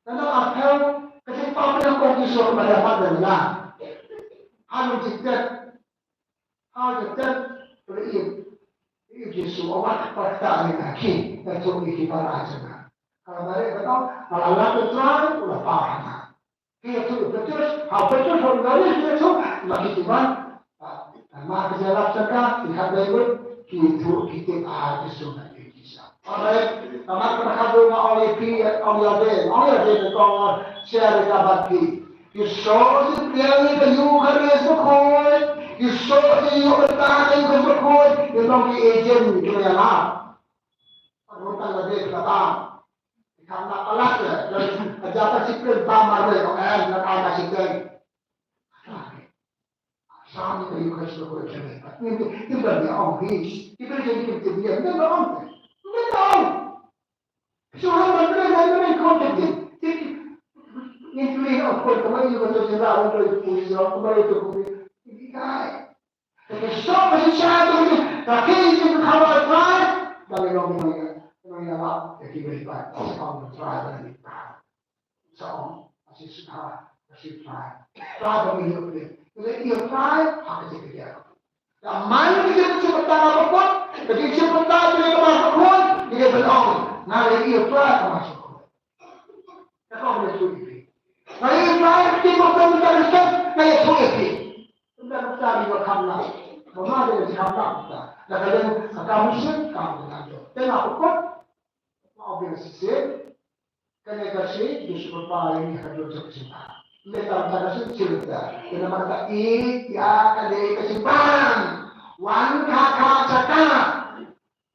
Ka dang arphew, ka jingpynpaw ka jong Jisu ka ba dei ha pdeng la. Ha nong jingtep. Ha jingtep, ka ba ïoh. Ïoh Jisu, o wat ka pyrta ïa nga ki, ka jong ki para jong nga. Ka la mareh ka tau, ka la lap ïa u Trai, u la paw ha nga. Ki ïathuh ïa u Petrus, ha u Petrus, ha u Yohanes ki ïathuh, ma ki tip ban. Ah, ma ki ïalap sha ka, ki kham dei lut, ki ïathuh, ki tip, ah, Jisu nga ïoh Jisu. Alright, ka mat kaba khatduh nga ong ïa phi, ong ïa Dave, ong ïa Dave, kong share ïa ka bad phi. Ïohsngew ïa ka Eukharist bakhuid, ïohsngew ïa ka Eukharist bakhuid, ïa long ki agent kiba ïalap. Ka bynta la dei kaba Kham nang palat ïa, ka jaka sipren ba marwei ong em, na ka ma sipren. Sam ni ka yu ka sipren ko jane. Ni ni ni ba ni ong hi. Ni ba ni ni ni ni ni ba ong. Ni ba ong. So ha ba ni ni ni ni ko ni ni. Ni ni ni ong ko ko ma yu ko jane ong ko yu ko yu ko ma yu ko ko. Ni kai. Te ka shong ka shisha tu ni, ka ki ki ka khabar Trai, ba ngi long ngi ngi ngi lap, ka ki beri bai, ka shong Trai ba ngi ta. Shong, ka shi sha, ka shi Trai. Trai ba ngi ïoh ni. Ngi ïoh Trai, ha ka jingkyrkhu. Ka man ka jingkyrkhu ba ta ba kot, ka jingkyrkhu ba ta ba ngi ba kot, ngi ba long, nga ïoh Trai ka ma shi kot. Ka kong ïathuh ïa phi. Nga ïathuh ïa phi, kong ïathuh ïa phi. Tang ba kham lang. Ba ma dei kham lang ta. La ka dei ka kam mission, kam lang. Te nga pukot. Ma obvious shisien. Kane ka shi, Jisu ba ïa ngi ka jong ka shi ba. Te ka ta ka shi shi ta. Te namar kata i ïa kane ka shi ba. Wan kha kha sha ka.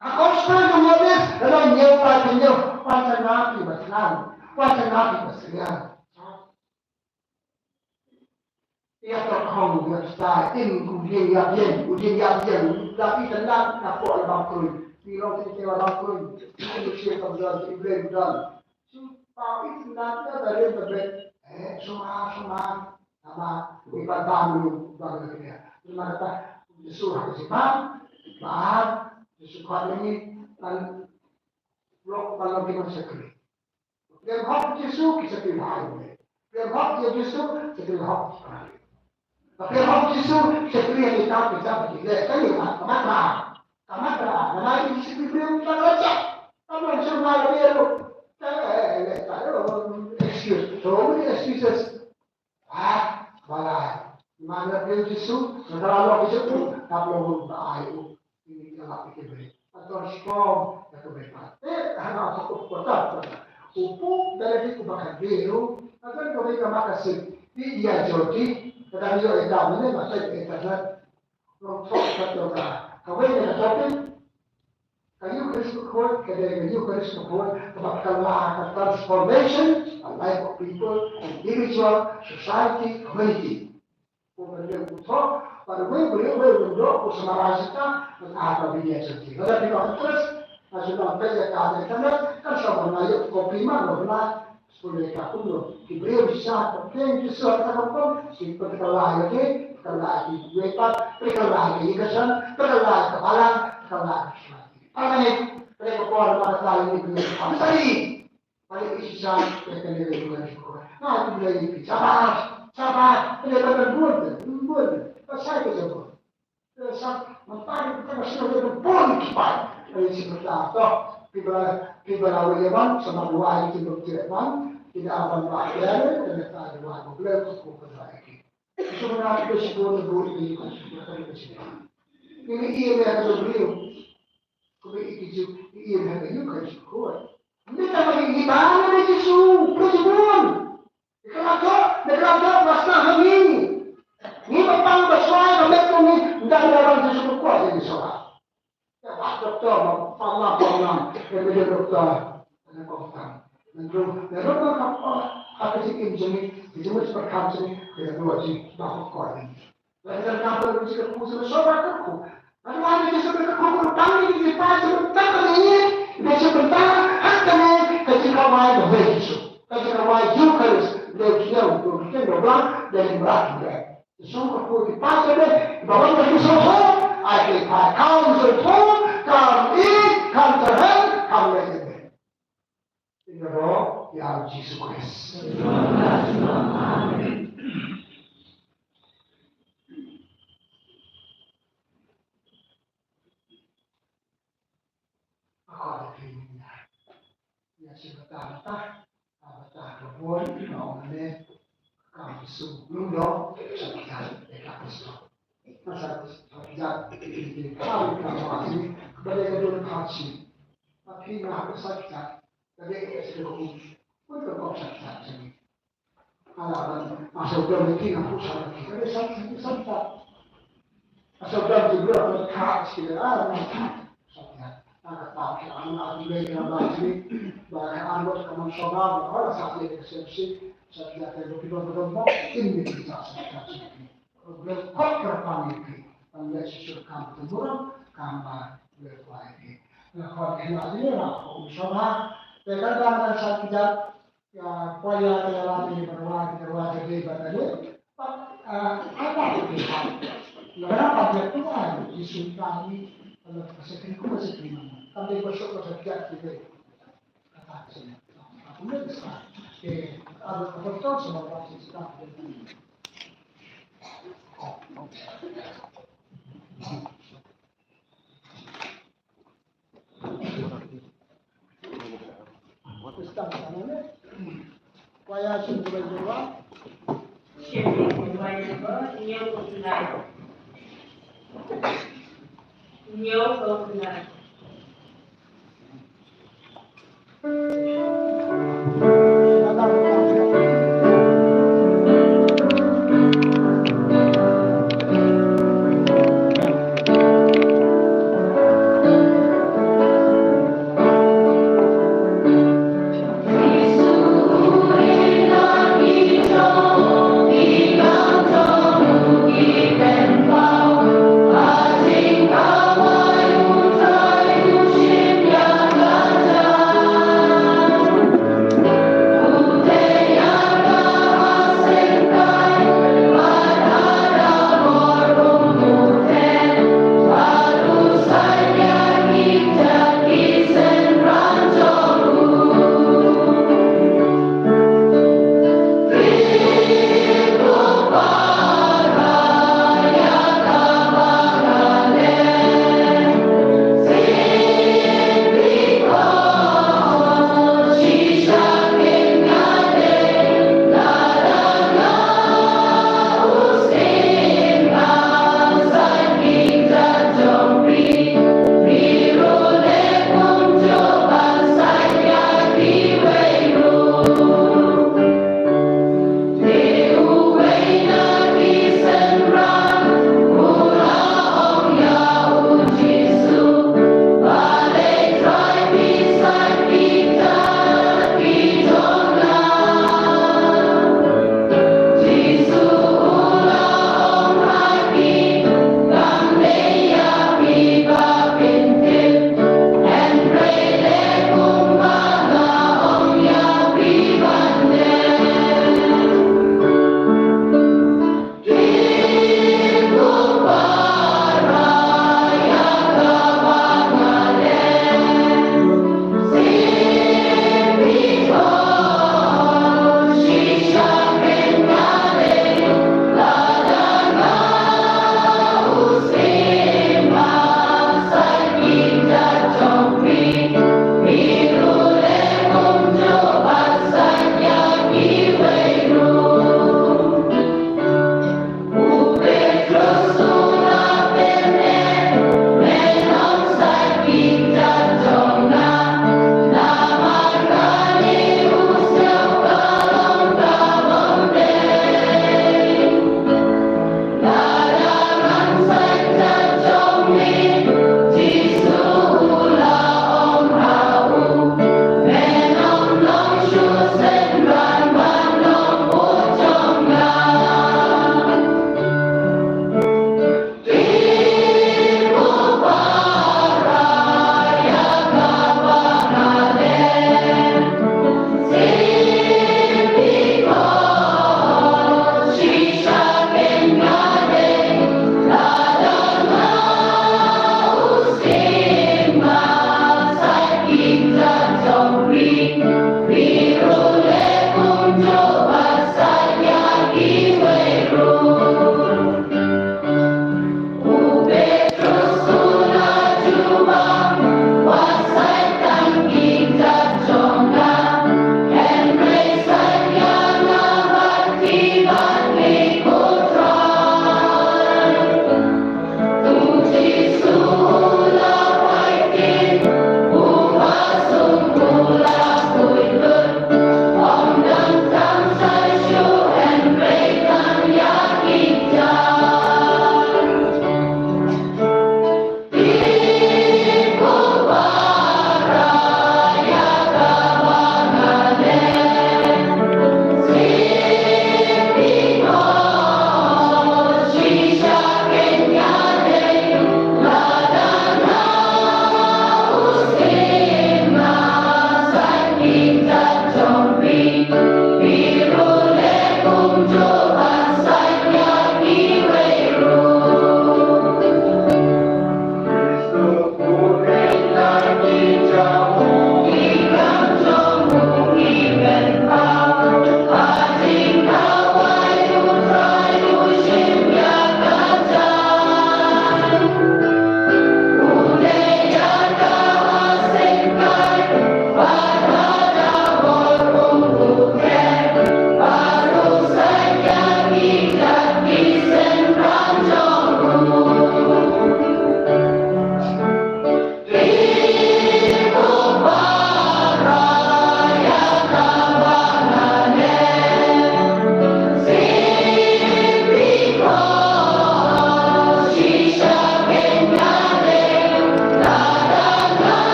Ka gospel jong Johannes, ka long hynñiew ba hynñiew, wan sha nga phi ba sliang, wan sha nga phi ba sliang. Ïa ka khong ïa ka in u dieng ïa dieng, u dieng ïa dieng, la phi ka lat na ko la bam krui. Phi long phi ka la bam krui. Phi ka lut ïa ka bdon, phi blei bdon. Shu pau i tynat ïa ka rim ka bet. Eh, suma, suma. Namar i ba bam lu ba ka kria. Namar kata, Jisu ha ka jingmut, ba Jisu khot ïa ngi, ban lok, ban long ki nong shakri. Pyrshah hok Jisu, ki shakri bha ïa u Blei. Pyrshah hok ïa Jisu, shakri hok ki para. Pyrshah hok Jisu, shakri ïa kita ki jam ki leh. Ka ïa ka matra. Ka matra. Namar i shakri briew ka la jam. Ka long shu ma la briew. Ka, eh, eh, eh, ka, eh, excuse. So many excuses. Ah, balai. Namar la briew Jisu, namar la lok Jisu, ka long ba ai u. Ini ka lap ki briew. Aton shkor, ka briew. Eh, hana ka ko ko ta. U pu, da la ki ku ba ka briew. Aton ka briew ka ma ka sik. Di dia joti, ka da dio ita mene, ma ka ita la. Long thok ka to ka. Ka wei ka topic. Ka Eucharist bakhuid, ka dei ka Eucharist bakhuid, kaba kylla ka transformation, a life of people, individual, society, community. Ko ban dei u thok, ba dei wei, wei, wei, wei, dok, ko summarize ka, ban ah, ba bini aja ti. Lada bini interest, na shu nang pei ka, ka, ka, kan sa ban na yok copy ma, lo na, Sule ka kumno, ki briew shisha, ka pleng ki sot ka kum, ki pynkylla ïa ki, pynkylla ïa ki wei pat, pynkylla ïa ki ïa ka san, pynkylla ïa ka balang, pynkylla ïa ka san. Pynkylla ïa ka por ba ka sa ïa ki briew. Apa tadi? Balik ki shisha, ïa ka lei ïa ka por. Na ki briew ïa ki. Shabash, shabash, pynkylla ïa ka bun, bun, bun. Pasal ka jabun. Sa, mynta ka shu ka bun ki pai. Ai shi mynta to. Pi ba, pi ba la wei ban, sa ma dua ki bun ki ban. Ki da ban ba ki da, ki da ta dua ko ble ko ko ko da ki. Shu na ki shu ko bu ki ko shu ko ka ki shu. Ini iya me ka bun. Ko be ki ju, iya me ka yu ka shu ko. Ni ta ba ni ba ni ki shu, ko shu bun. Ngi khlem jop, ngi khlem jop, ba sngewthuh ngi. Ngi ba pang ba shuwa ba met kum ngi, ynda ngi wan sha sha kwah ïa ngi shuwa. Ïa ba doktor ba pang lam pang lam, ïa ba doktor. Ïa ba doktor. Ngi ruh, ngi ruh ba ka, ka, ka jingim jong ngi, ka jingim jong ngi, ka jingim jong ngi, ka jingim jong ngi, ba ka kwah ïa ngi. Lada ka por ka jingkyrkhu sha sha ka kyrkhu. Lada ka jingkyrkhu ka tang ïa ka jingpang jingpang ka jingpang ka jingpang ha kane ka jingkawai ka wei Jisu. Ka jingkawai Jisu ka Dei ki ïa u kynnoh ba dei ki mrad ki mrad. Te shu ka pud ki pastor de ba wan ka shu shu ai ki phai kam shu shu kam i kam terhen kam leh de. Ïa ba ïa u Jisu Khrist. Ka dei phi ïa shi bata bata, a bata ka bun, ka ong ne, ka bisu lum dong, sha bata ïa ka bisu. Ka sa ka bata ïa ka bisu, ka ba dei ka don ka shi. Ba phi nga ka sa ka, ka dei ka shi ka ong, kun ka kong sa ka sa ni. Ala ban, a sawdong ki nga pu sa ki. Ka dei sa ki sa ka. A sawdong ki bro ka ka ki ala ban sa ki. A ka ta ki an a ki le ka ba ki. Ba ka an ba ka man sa ba ba ka sa ki ka sem si. Sa ki ta ki ba ba ba. In ni ki sa sa ki. Bro ka pa ni ki. An le si sur kam tu bro kam ba bro pa ki. Na ko ki la ni la ko sa ba. Te ka ba na sa ki ja. Ïa, kwaya te la te barwa te barwa te dei ba te dei. Pat, ah, ata te dei ba. La ra pat ïa tu ai, Jisu ta ni, la ka se kri ku se kri man. Tam dei ba shok ba shok ïa te dei. Kata se. Aku ne sa. Ke, ada apa tu sama ba se sta.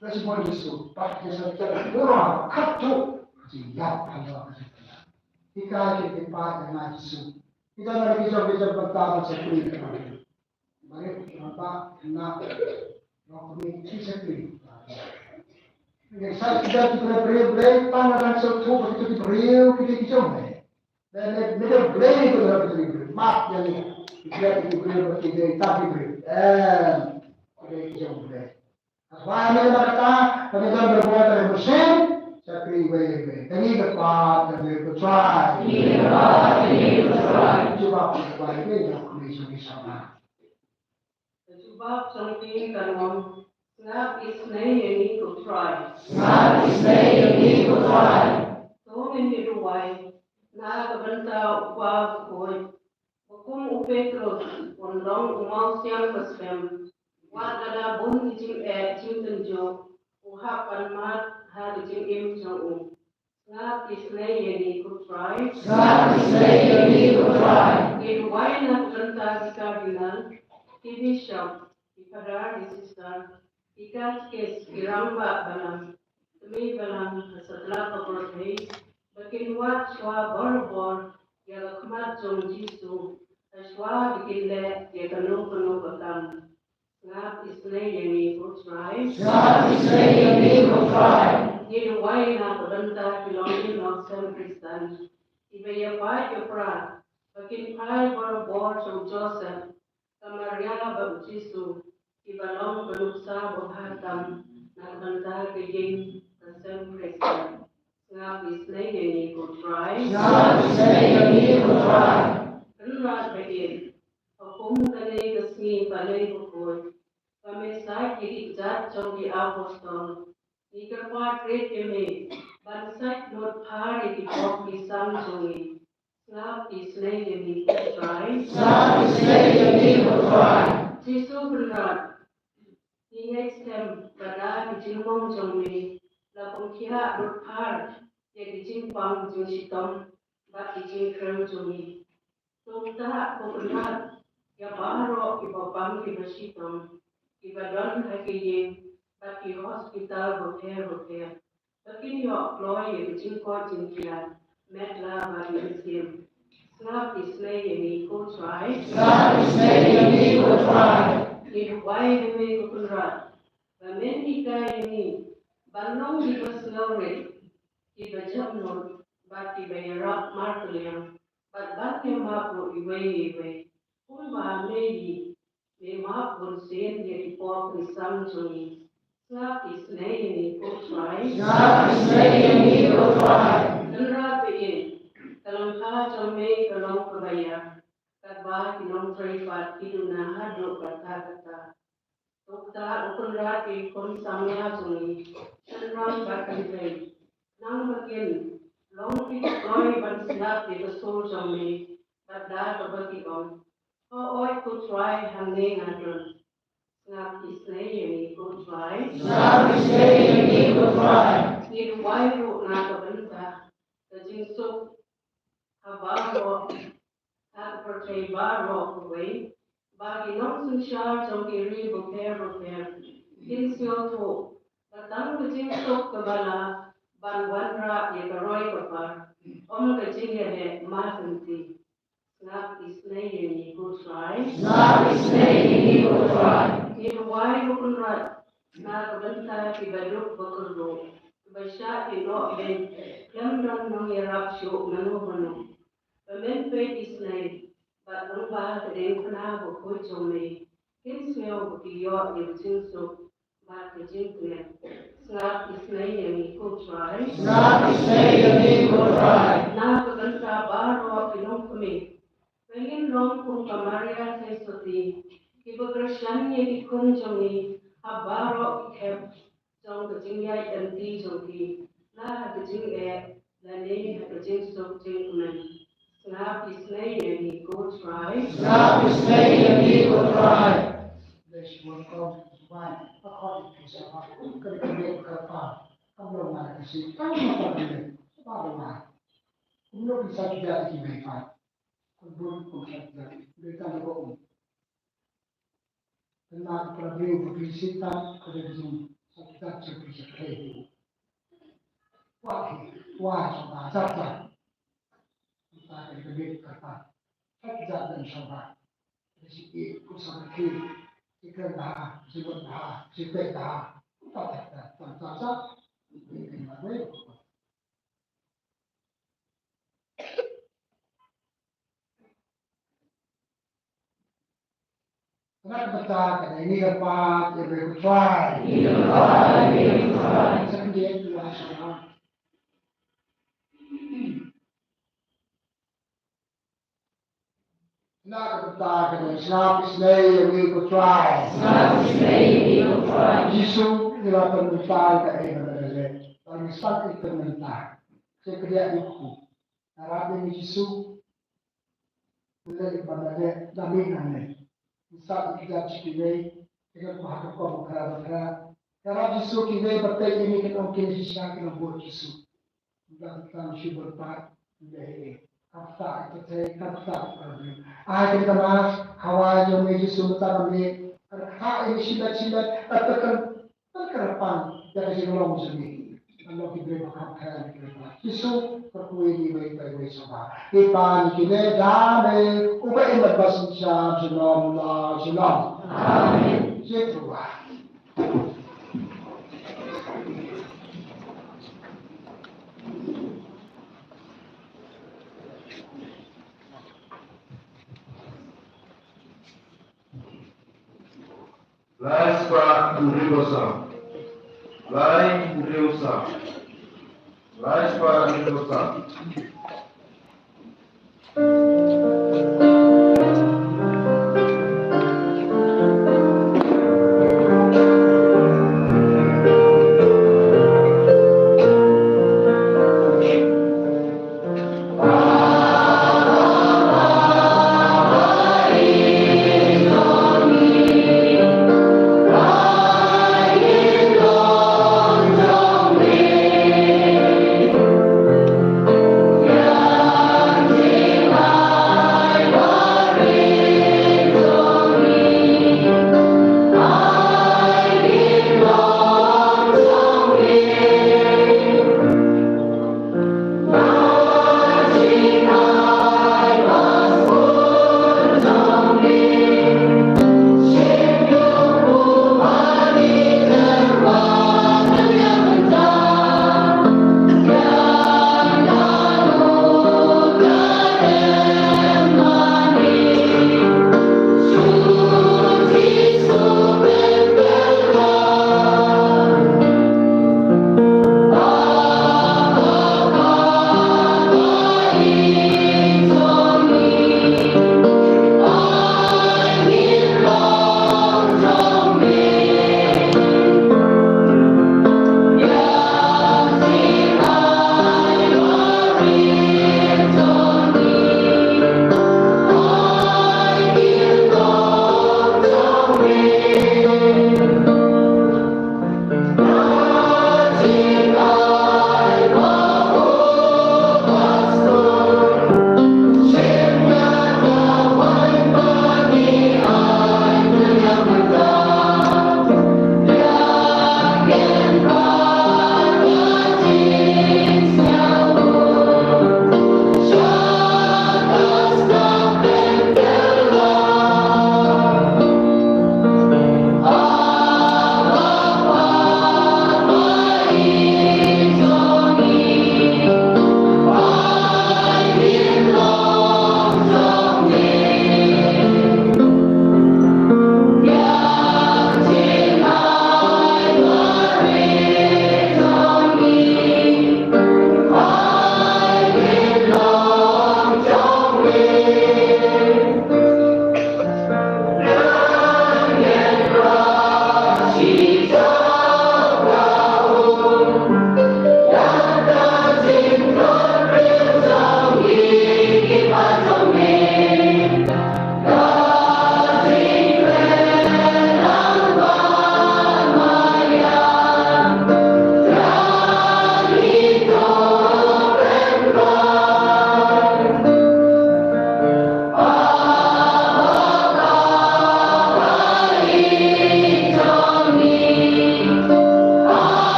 Ka jingmut Jisu, pat ka jingpura, katto, ka jingïap halor ka jingpura. Hikai ki paidbah ïa nga Jisu. Kita na ki jong ki jong bynta ban shakri ka. Bad ki nongba na, long kami ki shakri. Ngi sa ki jong ki briew briew, tang na dang sngewthuh ba kito ki briew, kito ki jong me. Dei ne, ne dei Blei ko dei Blei. Mat ïa ngi. Ki dei ki briew ba ki dei tang ki briew. Em, ki dei ki jong Blei. Haba ïa ngi ïa kata, ka ngi don ka buaid ka ngi mynsiem, shakri iwei iwei. Ka ngi ka Kpa, ka Khun, ka Trai. Ka ngi ka Kpa, ka Khun, ka Trai. Jubab ka Trai, ka ngi ka Khun Jisu Khrist. Ka jubab jong ki kan ong, sngap isynei ïa ngi ko Trai. Sngap isynei ïa ngi ko Trai. To ngin ïa duwai na ka bynta u Kpa bakhuid. Ba kum u Petros un long u mawsiang ka slem, wat lada bun ki jingeh jingtynjuh, u hap ban mad ha ka jingim jong u. Sngap isynei ïa ngi ko Trai. Sngap isynei ïa ngi ko Trai. Ngi duwai na ka bynta ki Cardinal, ki Bishop, ki Father, ki Sister, ki Katekist, ki Rangbah Balang, kmie balang ha satlak ka pyrthei, ba kin wad shuwa barabor ïa ka khmat jong u Jisu, ha shuwa ba kin leh ïa kano kano ka kam. Sngap isynei ïa ngi ko Trai. Sngap isynei ïa ngi ko Trai. Ngi duwai na ka bynta ki longïing nongsem Khristan kiba ïa pait ïa pra, ba kin phai barabor sha u Joseph, ka Maria bad u Jisu, kiba long ka nuksa babha tam na ka bynta ka ïing ka sem Khristan. Sngap isynei ïa ngi ko Trai. Sngap isynei ïa ngi ko Trai. Kynrad ba ïeit, ha kum kane ka sngi Palei Bakhuid, ba me shait ïa ki kjat jong ki apostol. Ngi kyrpad rit ïa me ban sait lut phar ïa ki pop ki sam jong ngi. Sngap isynei ïa ngi ko Trai. Sngap isynei ïa ngi ko Trai. Jisu Kynrad, ngi ngeit skhem ba da ki jingmong jong me la pynkhia lut phar ïa ki jingpang jingshitom bad ki jingkhreh jong ngi. To ktah ko Kynrad ïa baroh kiba pang kiba shitom, kiba don ha ki ïing bad ki hospital bapher bapher, ba kin ïoh kloi ïa ki jingkoit jingkhiah met la bad mynsiem. Sngap isynei ïa ngi ko Trai. Sngap isynei ïa ngi ko Trai. Ngi duwai ha me ko Kynrad ba men hikai ïa ngi ban long kiba sngewrit, kiba jemnud bad kiba ïarap markylliang, bad ban ïa map ruh iwei ïa iwei. Kumba me ïa me map bun sien ïa ki pop ki sam jong ngi. Sngap isynei ïa ngi ko Trai. Sngap isynei ïa ngi ko Trai. Kynrad ba ïeit, ka lyngkha jong me ka long kaba ïar katba ki nongtrei pat ki duna haduh katta katta. To ktah ko Kynrad ïa ki khun samla jong ngi, shynrang bad kynthei, nang ba kin long kiba kloi ban sngap ïa ka sur jong me bad da kaba ki ong, Haoid ko Trai, hangne nga don. Sngap isynei ïa ngi ko Trai. Sngap isynei ïa ngi ko Trai. Ngi duwai ruh na ka bynta ka jingsuk ha baroh, ha ka pyrthei baroh kawei, ba ki nongsynshar jong ki ri bapher bapher kin sngewthuh ba tang ka jingsuk kaba lah ban wanrah ïa ka roi ka par, ym ka jingïaleh markynti. Sngap isynei ïa ngi ko Trai. Sngap isynei ïa ngi ko Trai. Ngi duwai ko Kynrad na ka bynta kiba duk ba kyrduh, kiba shah ïehnoh beiñ, khlem don nongïarap shuh mano mano. Ba men peit isynei bad lyngba ka diengphna bakhuid jong me, kin sngew ba ki ïoh ïa ka jingsuk bad ka jingkmen. Sngap isynei ïa ngi ko Trai. Sngap isynei ïa ngi ko Trai. Na ka bynta baroh ki longkmie, ba ngin long kum ka Maria Theisotti, kiba kyrshan ïa ki khun jong ngi ha baroh ki khep jong ka jingïaid lynti jong ki, la ha ka jingeh lane ha ka jingsuk jingkmen. Sngap isynei ïa ngi ko Trai. Sngap isynei ïa ngi ko Trai. Bless you, welcome. Why? According to Sabbath, ka dei ka dei ka pa. Kam long ma ka si, kam long ma ka dei. Sabbath why? Kum long ki sa ki da ki mai pa. Kum long kum sa ki da. Dei ka long kum. Kynmaw, para briew ba phi sngewthuh, ka dei ka jingsakhidap jong phi sha phi. Kwah hi, kwah sha ba, sha ba. Mynta ka dei ka miet ka kyrpad. Sakhidap jong sha ba. Ka dei shi ïeit, ka sha ba phi. Shi kren bha, shi wad bha, shi peit bha. Mynta ka dei ka, ka, ka, ka. Kane ka bynta ka dei ngi kyrpad ïa me ko Trai. Ngi kyrpad ïa me ko Trai. Sa khyndiat ïa sha. Kane ka bynta ka dei sngap isynei ïa me ko Trai. Sngap isynei ïa me ko Trai. Jisu, ngi la pynmynta ïa kaei ba me la leh. Ba ngi sngap ïa ka bynta. Sa khyndiat ïa u. Ïarap ïa ngi Jisu. Pynleit ïa kaba me leh da me nangne. Pynsaid ïa ki jait sha kiwei, ïa ka kyrpad ha ka rukom bakhraw bakhraw. Ïarap Jisu kiwei ba peit ïa ngi kin ong kine shisha ki nongbud Jisu. Ynda ki tang shu bun pat, ynda hi. Kam ktah ïa ka pyrthei, kam ktah ïa ka pyrthei. Ai kane ka Mass, ha wai jong me Jisu mynta ka miet. Ka ktah ïa ngi shimet shimet, ka pyrkhat Ka kyrpang ïa ka jinglong jong ngi. Ka long ki briew ba kham khia ïa ka kyrpang. Jisu, kyrkhu ïa ngi iwei pa iwei sha ba. Ngi pan ïa kine da me, uba im bad ba synshar junom la junom. Amen. Jied ruh. Lai spah hynriew saw. Lai hynriew saw. Lai spah hynriew saw.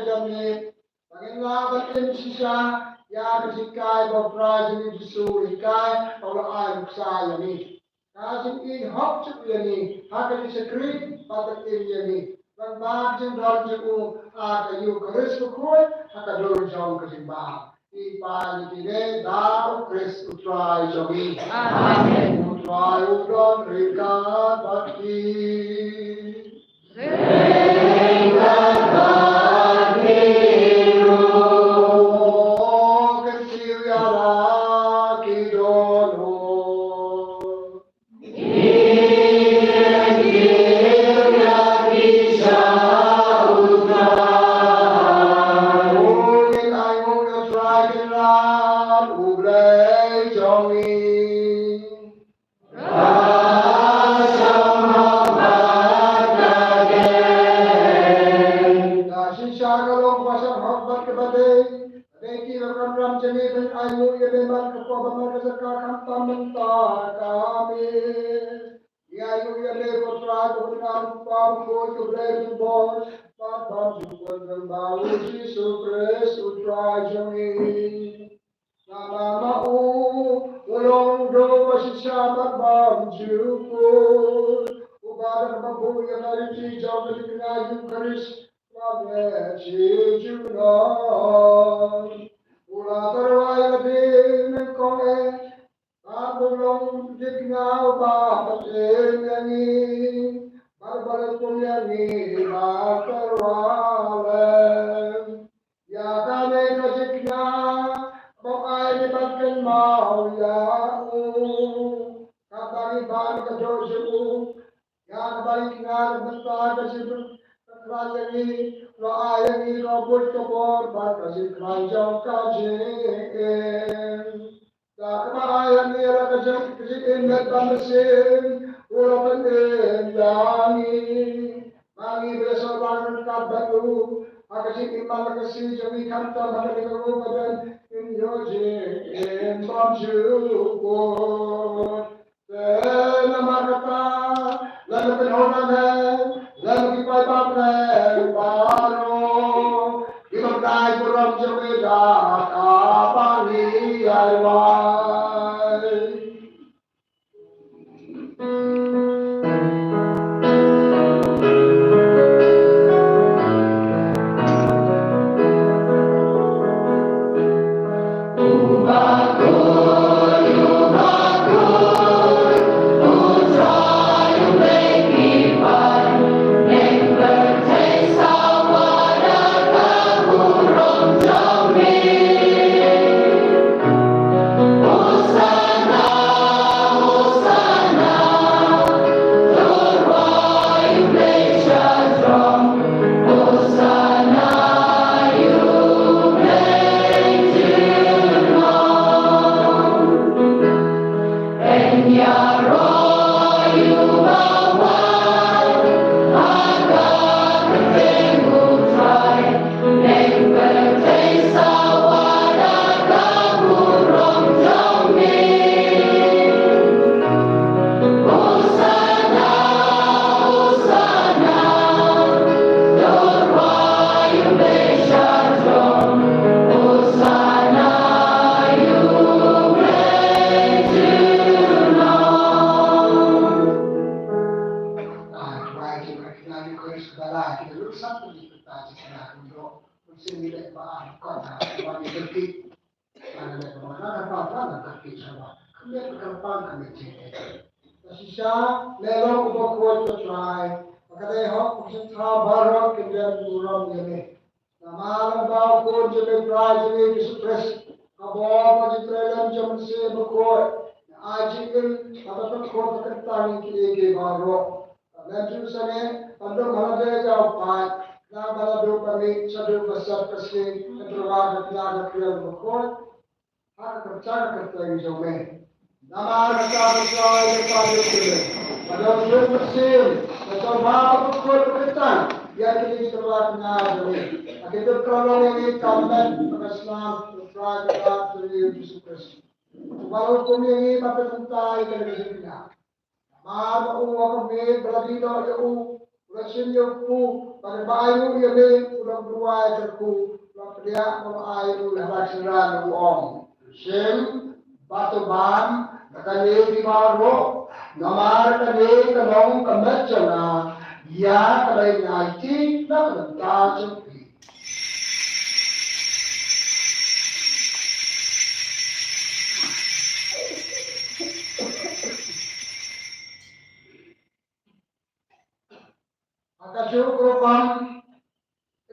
jong ngi. Ba ngin lah ban im shisha ïa ka jinghikai ba U Trai jong ngi Jisu u hikai, ba u la ai nuksa ïa ngi. Ka jingïeit hok jong u ïa ngi ha ka jingshakri bad ban im ïa ngi lyngba ka jingdon jong u ha ka Eukharist bakhuid ha ka dur jong ka jingbam. Ngi pan ïa kine da U Khrist U Trai jong ngi. Amen. U Trai u don ryngkat bad phi. Ka shisha ka long ba shyrkhei bad kaba dei, ka dei ki ka kamram jong ngi ban ainguh ïa me man ka por bad man ka jaka khamtam mynta ka mih. Ngi ainguh ïa me ko Trai ko Kynrad ko Kpa bakhuid ko Blei Ringbor, bad ban jubor lyngba U Jisu Khrist U Trai jong ngi. Namar ma u, u long u duk ba shisha bad bymjukut, uba da kaba buh ïa ka riti jong ka jingkñia Eukharist, ba beit shi junom. U la tyrwa ïa lade nyngkong eh, bad u long u jingkñia uba pynim ïa ngi, bad uba leh kum ïa ngi, bad tyrwa lem. Ïa kane ka jingkñia ba u ai ïa ngi ban kynmaw ïa u, kaba ngi ban ka doh jong u. Ïa kaba ngi kñia na ka bynta ka jingpynkhlaiñ ïa ngi, u la ai ïa ngi ka buit ka bor bad ka jingkhlaiñ jong ka jingim. Da kaba ai ha ngi ïa la ka jong ka jingim met bad mynsiem, u la pynim ïa ngi. Ma ngi ba ïasoh ryngkat bad u ha ka jingim bad ka sngi jong ngi khamtam ha kane ka rukom ba don, ngin ïoh jingim bymjukut. Te namar kata, lem bad ki kynhun angel, lem bad ki paidbah bneng baroh, ngin ym dei burom jong me da kaba ngi ïa duwai. Ka shisha, me long u bakhuid ko Trai, ba ka dei hok ba ki jingthaw baroh kin don burom ïa me. Namar lyngba u Khun jong me Trai jong ngi Jisu Khrist, ka bor bad jingtrei lem jong u Mynsiem Bakhuid, nga ai jingim bad ka pynkhuid ba kyntang ïa kine kiei kiei baroh. Bad lem jong u sangeh ban dum ha lade ïa u paid, khnang ba naduh ba mih shaduh ba sep ka sngi, kan tyrwa ka kñia ka kriang bakhuid ha ka kyrteng ka kyrteng jong me. Namar kata ko Trai, me Kpa jong ngi, ba don u Mynsiem, ba sngewbha ban pynkhuid ba kyntang ïa kine ki tyrwa kñia jong ngi, ba kin dup kynrong ïa ngi, ka met bad ka snam, ko Trai ka Kynrad jong ngi Jisu Khrist. Uba la hukum ïa ngi ban pynmynta ïa kane ka jingkñia. Namar ba u ha ka miet ba la dih noh ïa u, u la shim ïa u kpu, u Ba ai ruh ïa me u long duwai kyrkhu, ba pdiang ba ai ruh ïa ka shynrang u ong. Shem, ba to bam, ba kane ki baroh, namar kane ka long ka met jong nga, ïa kaba ïai kti na ka bynta jong phi. Ha kajuh ka rukom,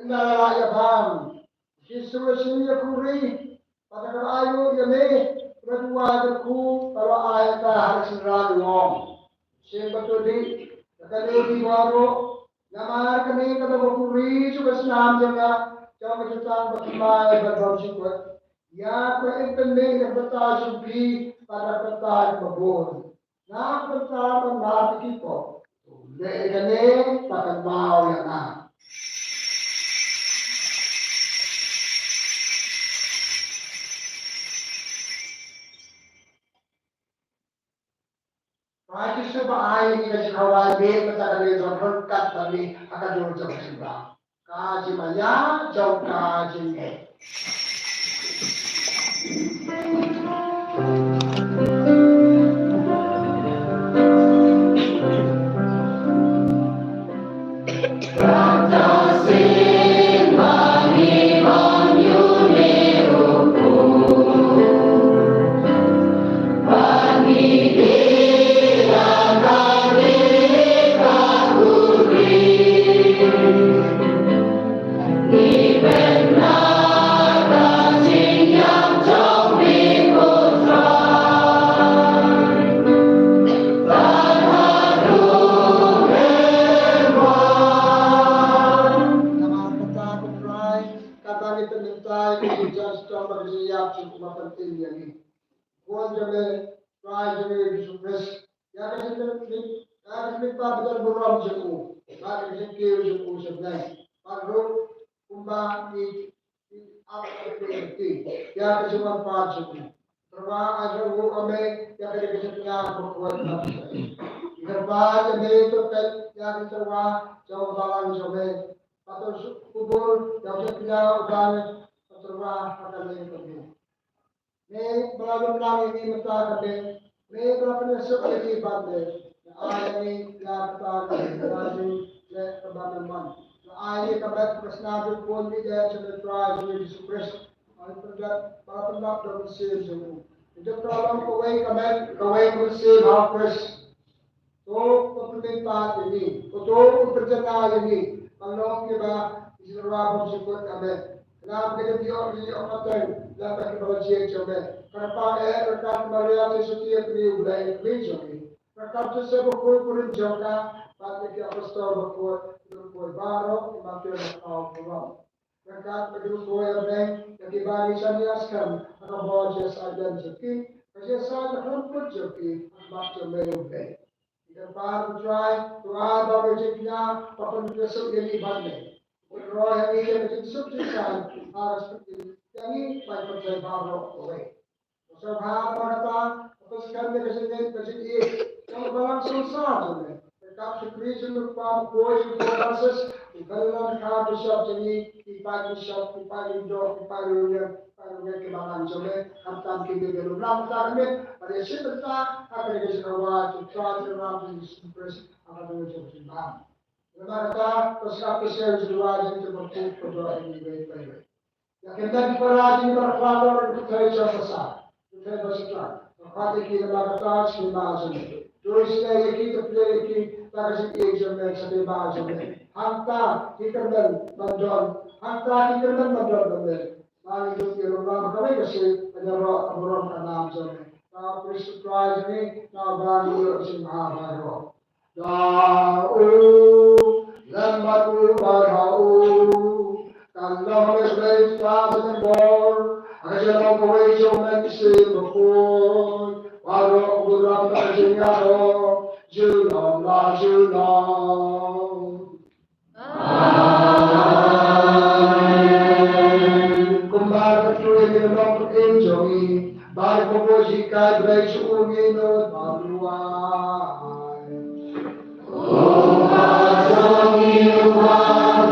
ynda la lah ïa bam, Jisu u la shim ïa ka khuri, bad ha kaba ai ruh ïa me, u la duwai kyrkhu, bad u la ai ïa ka ha ka shynrang u ong. Shem, ba to dih, ba kane ki baroh, namar kane ka long ka khuri jong ka snam jong nga, jong ka jutang bathymmai bad bymjukut. Ïa kaba yn pynmih na ka bynta jong phi, bad na ka bynta jong kiba bun. Na ka bynta ban map ïa ki pop. Leh ïa kane ban kynmaw ïa nga. Trai Jisu ba ai ïa ngi ka jingkhawai, bad mynta kane jong ryngkat bad ngi ha ka dur jong ka jingbam. Ka jingmaïa jong ka jingngeit. Namar kata ko Trai, kata ngi pynmynta ïa ka jingjan shitom bad ka jingïap jong u ba pyntim ïa ngi. Khun jong me, Trai jong ngi Jisu Khrist, ïa ka jingmih, ïa ka jingmihpat bad burom jong u, bad ka jingkiew jong u sha bneng. Bad ruh kumba ngi ap ïa ka jingkiew ïa ka jingwan pat jong u. Tyrwa, ai ruh ïa me ïa ka jingkiew bakhuid bad shisha. Ngi kyrpad ïa me to peit ïa ka tyrwa jong ka balang jong me. Bad to suk kubur ïa ka jingkiew u ba me, Tyrwa, ha ka liang ka jong me. Me ba la lum lang ïa ngi mynta ka dei, me ba la pynïasuk ïa ngi bad me, la ai ïa ngi ïa kata ka jingïaleh kaba mynta. La ai ïa ka met ka snam jong u Khun baieit jong me Trai jong ngi Jisu Khrist, ba la pynlap, ba la pynlap da u Mynsiem jong u. Ïa kata long kawei ka met, kawei ka mynsiem ha u Khrist. To, to pynmihpat ïa ngi. Ko to, to pynjanai ïa ngi. Ban long kiba ki jingrwai bymjukut ïa me. Khnang ba kin ïoh, ïoh pateng na ka kiba la jied jong me. Kyrpad eh ryngkat Maria Theisotti, ka kmie U Blei, ka kmie jong ngi. Ryngkat Joseph bakhuid, u kurim jong ka, bad ïa ki apostol bakhuid, ki bakhuid baroh, ki martir baroh, baroh. Ryngkat bad ki briew kawei ïa ki ba ngi shah ïa skhem ha ka bor jingïasaid lem jong ki, ka jingïasaid bakhlem kut jong ki ha khmat jong me U Blei. Ngi kyrpad ko Trai, to ai ba ka jingkñia ba pynpynsuk ïa ngi bad me. Pynroi ha ngi ïa ka jingsuk jingsaiñ, ha ka jingpynsuk ïa ngi bad pynroi baroh kawei. Sngewbha ba kata, ka pynskhem ïa ka jingngeit ka jingïeit jong ka balang sngewsarong jong me. Ryngkat u Shakri jong u Kpa Bakhuid jong u Francis, u Cardinal Vicar Bishop jong ngi, ki paid bishop, ki paid lyngdoh, ki paid riewniam, ki paid riewngeit ki balang jong me, khamtam ki briew ba lum lang mynta ka miet, bad ïa shim bynta ha kane ka jingkhawai jong u Trai Jisu Khrist, ha ka dur jong u jingbam. Namar kata, to sngap ka shisha jingduwai jong ngi, to pynkup pyndoh ïa ngi iwei pa iwei. Ïa ki met ki para jong ngi ba la khlad noh na ka pyrthei jong ka basa, pyrthei ba sha tlang. To khot ïa ki namar ka kyrteng jong me. To isynei ïa ki, to plie ïa ki da ka jingïeit jong me, ka jingïeit jong me. Hangta ki kyrmen ban don, hangta ki kyrmen ban don ban me. Ba ngin ïoh ïa ka lum lam ha kawei ka sngi, ban ïaroh ka burom ka nam jong me. Na U Khrist U Trai jong ngi, na uba ngi ïoh jingbha baroh. Da u lem bad u bad ha u, kan long ha U Blei Kpa ba donbor, ha ka jinglong kawei jong U Mynsiem Bakhuid, baroh ka burom bad ka jingïaroh, junom la junom. Amen. Kumba ka kyrteng ka long ka ktien jong ngi, bad ka buh jinghikai Blei jong u ngin nud bad ruh ai. Kumba jong ngi u Blei,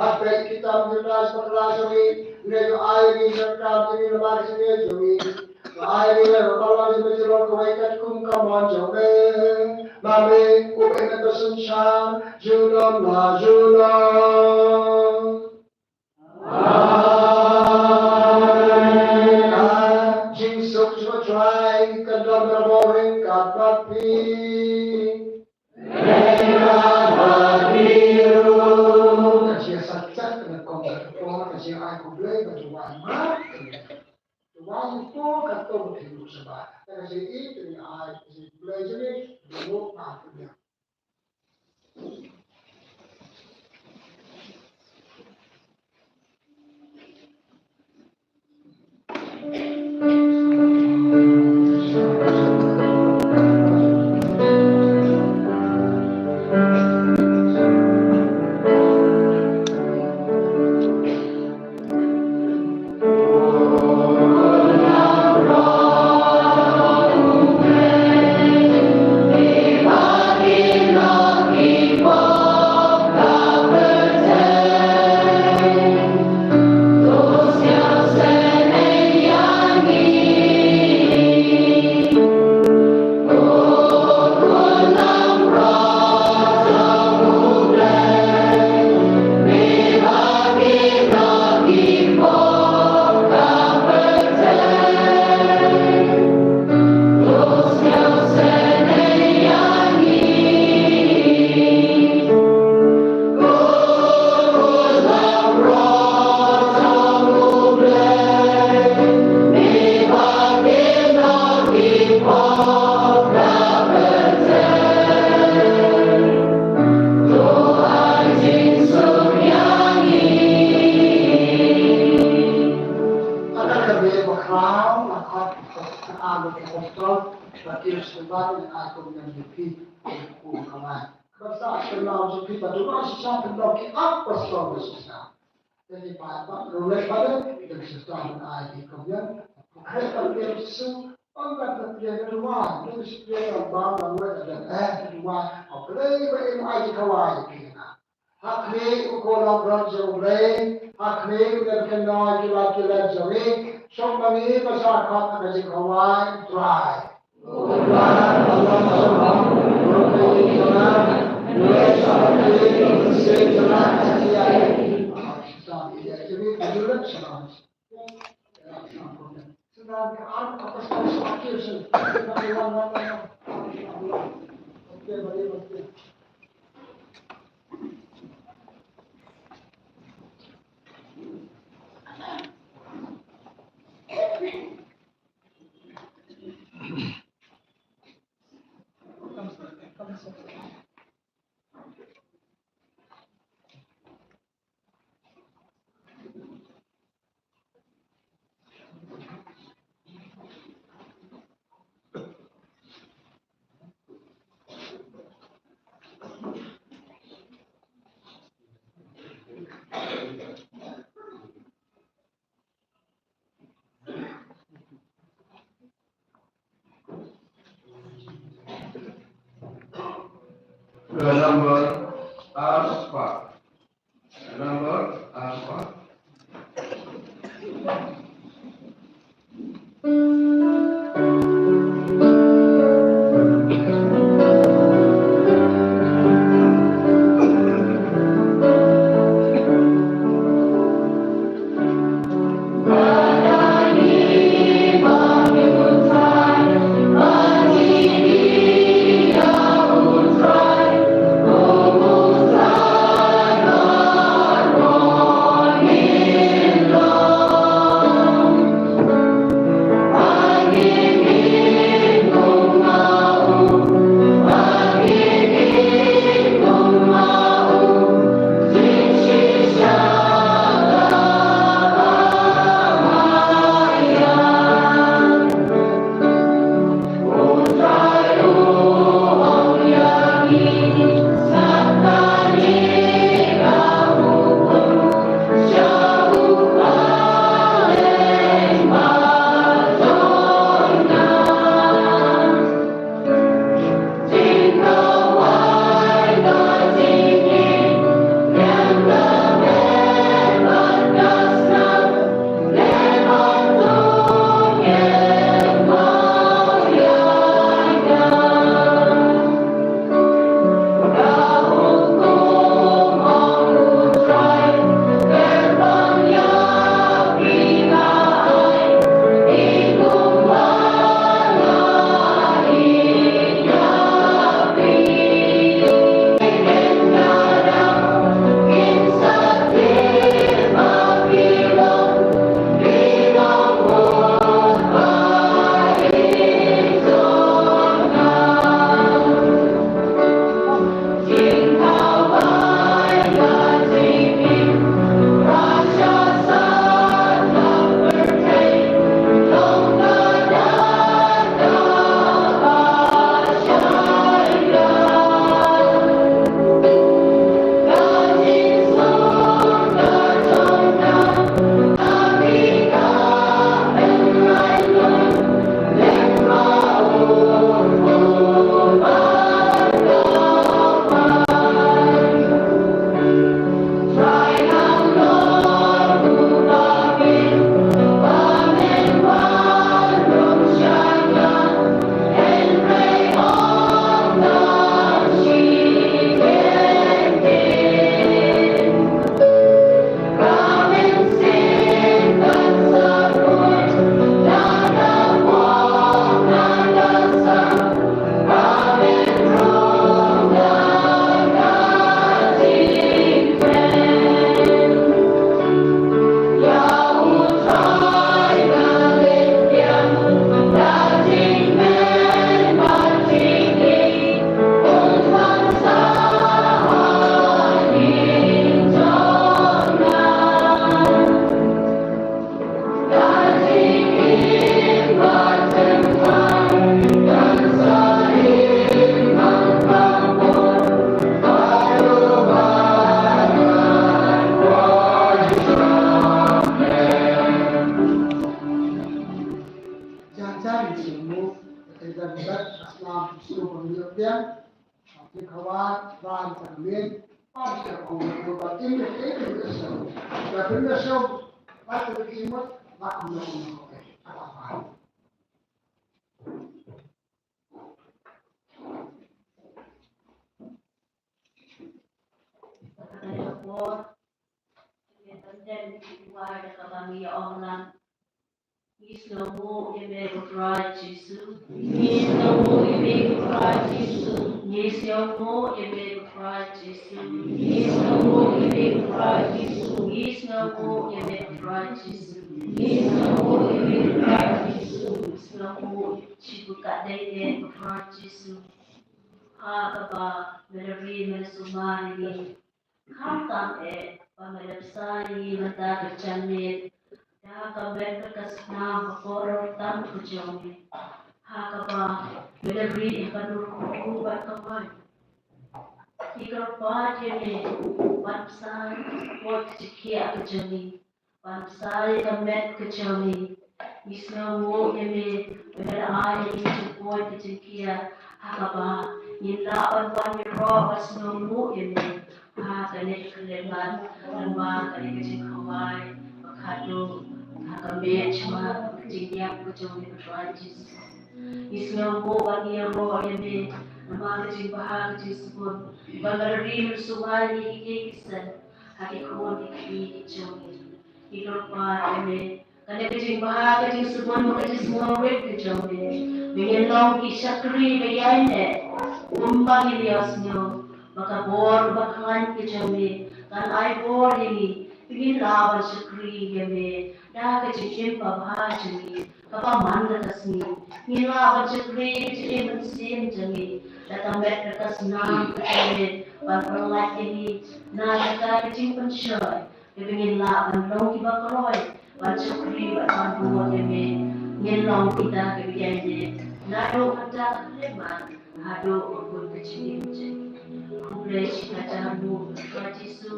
Wat bad ki tam ki las bakla jong ngi, ngi ïa ai ngi ïa ka kam jong ngi namar ka jingïeit jong ngi. Ai ngi ïa ka balang jong ngi jong kawei katkum ka mon jong ngi. Ma me u ba ïeit ba synshar junom la junom. Amen. Ka jingsuk jong U Trai kan don ryngkat bad phi. Ka jingïasaid ka nyngkong ka por, ka jingai khublei bad duwai ma. Duwai to ka to te lu saba. Ka jingai ka jingai khublei jong ngi, lu ma khublei. Kata ka dei ba khraw, la khot ka ar ba ki apostol, ba ki sumar, ne ai kum ngan di phi, kum ka mai. Ba sa ka lam ji phi ba du ba shisha ka dok ki apostol ba shisha. Te ki pa ba ru le ba de, de shisha ban ai ki kum ngan. Khreh ka phi Jisu, ong ba ka phi ka ruwa, de shisha ba ba ba ruwa ka de, eh, ka ruwa. Ka phi ba im ai ki ka wai ki na. Ha khmih u khun nongpynïaid jong U Blei, ha khmih u nongpynïaid ki lad ki lad jong ngi, shong ma ngi ba sa khot ha ka jingkhawai U Trai. Ka number ar spah. Ka number ar spah. Wan ka min, wan ka kong, ka ba tim ka tim ka sum. Ka tim ka sum, ba tu ki mut, ba no no. Ngi sngewnguh ïa me ko Trai Jisu. Ngi sngewnguh ïa me ko Trai Jisu. Ngi sngewnguh ïa me ko Trai Jisu. Ngi sngewnguh ïa me ko Trai Jisu. Ngi sngewnguh ïa me ko Trai Jisu. Ngi sngewnguh ïa me ko Trai Jisu. Sngewnguh ïa ka jingkhublei ko Trai Jisu. Ha kaba me la ri me la sumar ïa ngi. Khamtam eh ba me la bsa ïa ngi mynta ka janmiet da ka met bad ka snam ka kordor tam ka jong me. Ha kaba me la ri ha ka dur kyrkhu bad ka waiñ. Ngi kyrpad ïa me ban bsa ïa ka jingkhiah ka jong ngi. Ban bsa ïa ka met ka jong ngi. Ngi sngewnguh ïa me ba me la ai ïa ngi ka jingpoi ka jingkhiah ha kaba ngin lah ban wan ïaroh ban sngewnguh ïa me ha kane ka khyllipmat, lyngba kane ka jingkhawai ba khadduh ha ka met jong ka jingïap ka jong me ko Trai Jisu. Ngi sngewnguh ba ngi ïaroh ïa me lyngba ka jingbha ka jingsbun ba me la ri me la sumar ïa ngi ki kien ki seng ha ki khun ki kti ki jong ngi. Ngi kyrpad ïa me. Kane ka jingbha ka jingsbun bad ka jingsngewrit ka jong me, ba ngin long ki shakri ba ïaineh kumba ngi la ïohsngew ba ka bor ba khlaiñ ka jong me kan ai bor ïa ngi ba ngin lah ban shakri ïa me da ka jingim babha jong ngi. Kaba man la ka sngi ngin lah ban shakri ïa ka jingim mynsiem jong ngi da ka met da ka snam ka jong me ban pynlait ïa ngi na ka bynta ka jingpynshoi. Kaba ngin lah ban long kiba kloi ban shakri bad ban bud ïa me. Ngin long kita kiba ïaineh naduh mynta ka khyllipmat haduh ba bun ka jingim jong ngi. Khublei shibun Trai Jisu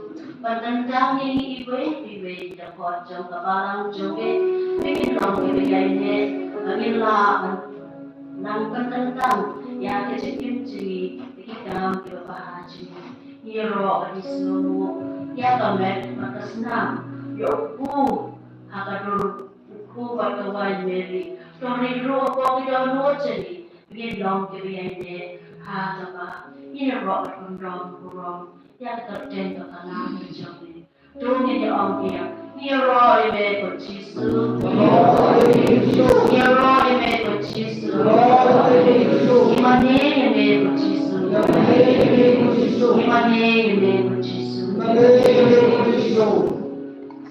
ban kyntang ïa ngi iwei pa iwei ki dkhot jong ka balang jong me. Ba ngin long kiba ïaineh ba ngin lah ban nang pynkyntang ïa ka jingim jong ngi da ki kam kiba bha jong ngi. Ngi ïaroh bad ngi sngewnguh ïa ka met bad ka snam ïa u kpu ha ka dur u kpu bad ka waiñ Mary. To ri ruh ko ki dohnud jong ngi ngin long kiba ïaineh ha kaba ngin ïaroh bad pynrem burom ïa ka kyrteng bad ka nam ka jong me. To ngin ïa ong ïa ngi ïaroh ïa me ko Jisu. Ngi ïaroh ïa me ko Jisu. Ngi mane ïa me ko Jisu. Ngi mane ïa me ko Jisu.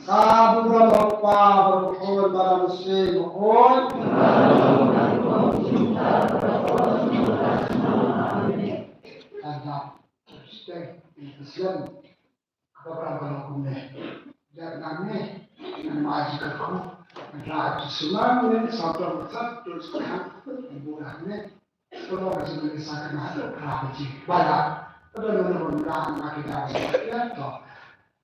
Ka burom u Kpa bad u Khun bad u Mynsiem Bakhuid. Amen. Stay in the sun. Ka program ka long kumne. Dep nangne, ngan ai jingkyrkhu, ngan ai jingsulang ne, sawdong sat, dul sat, ngan buh nangne. Ka long ka jingmane sa ka na, ka long ka jing. Bala, ka long ka long ka long ka jing. Ya to.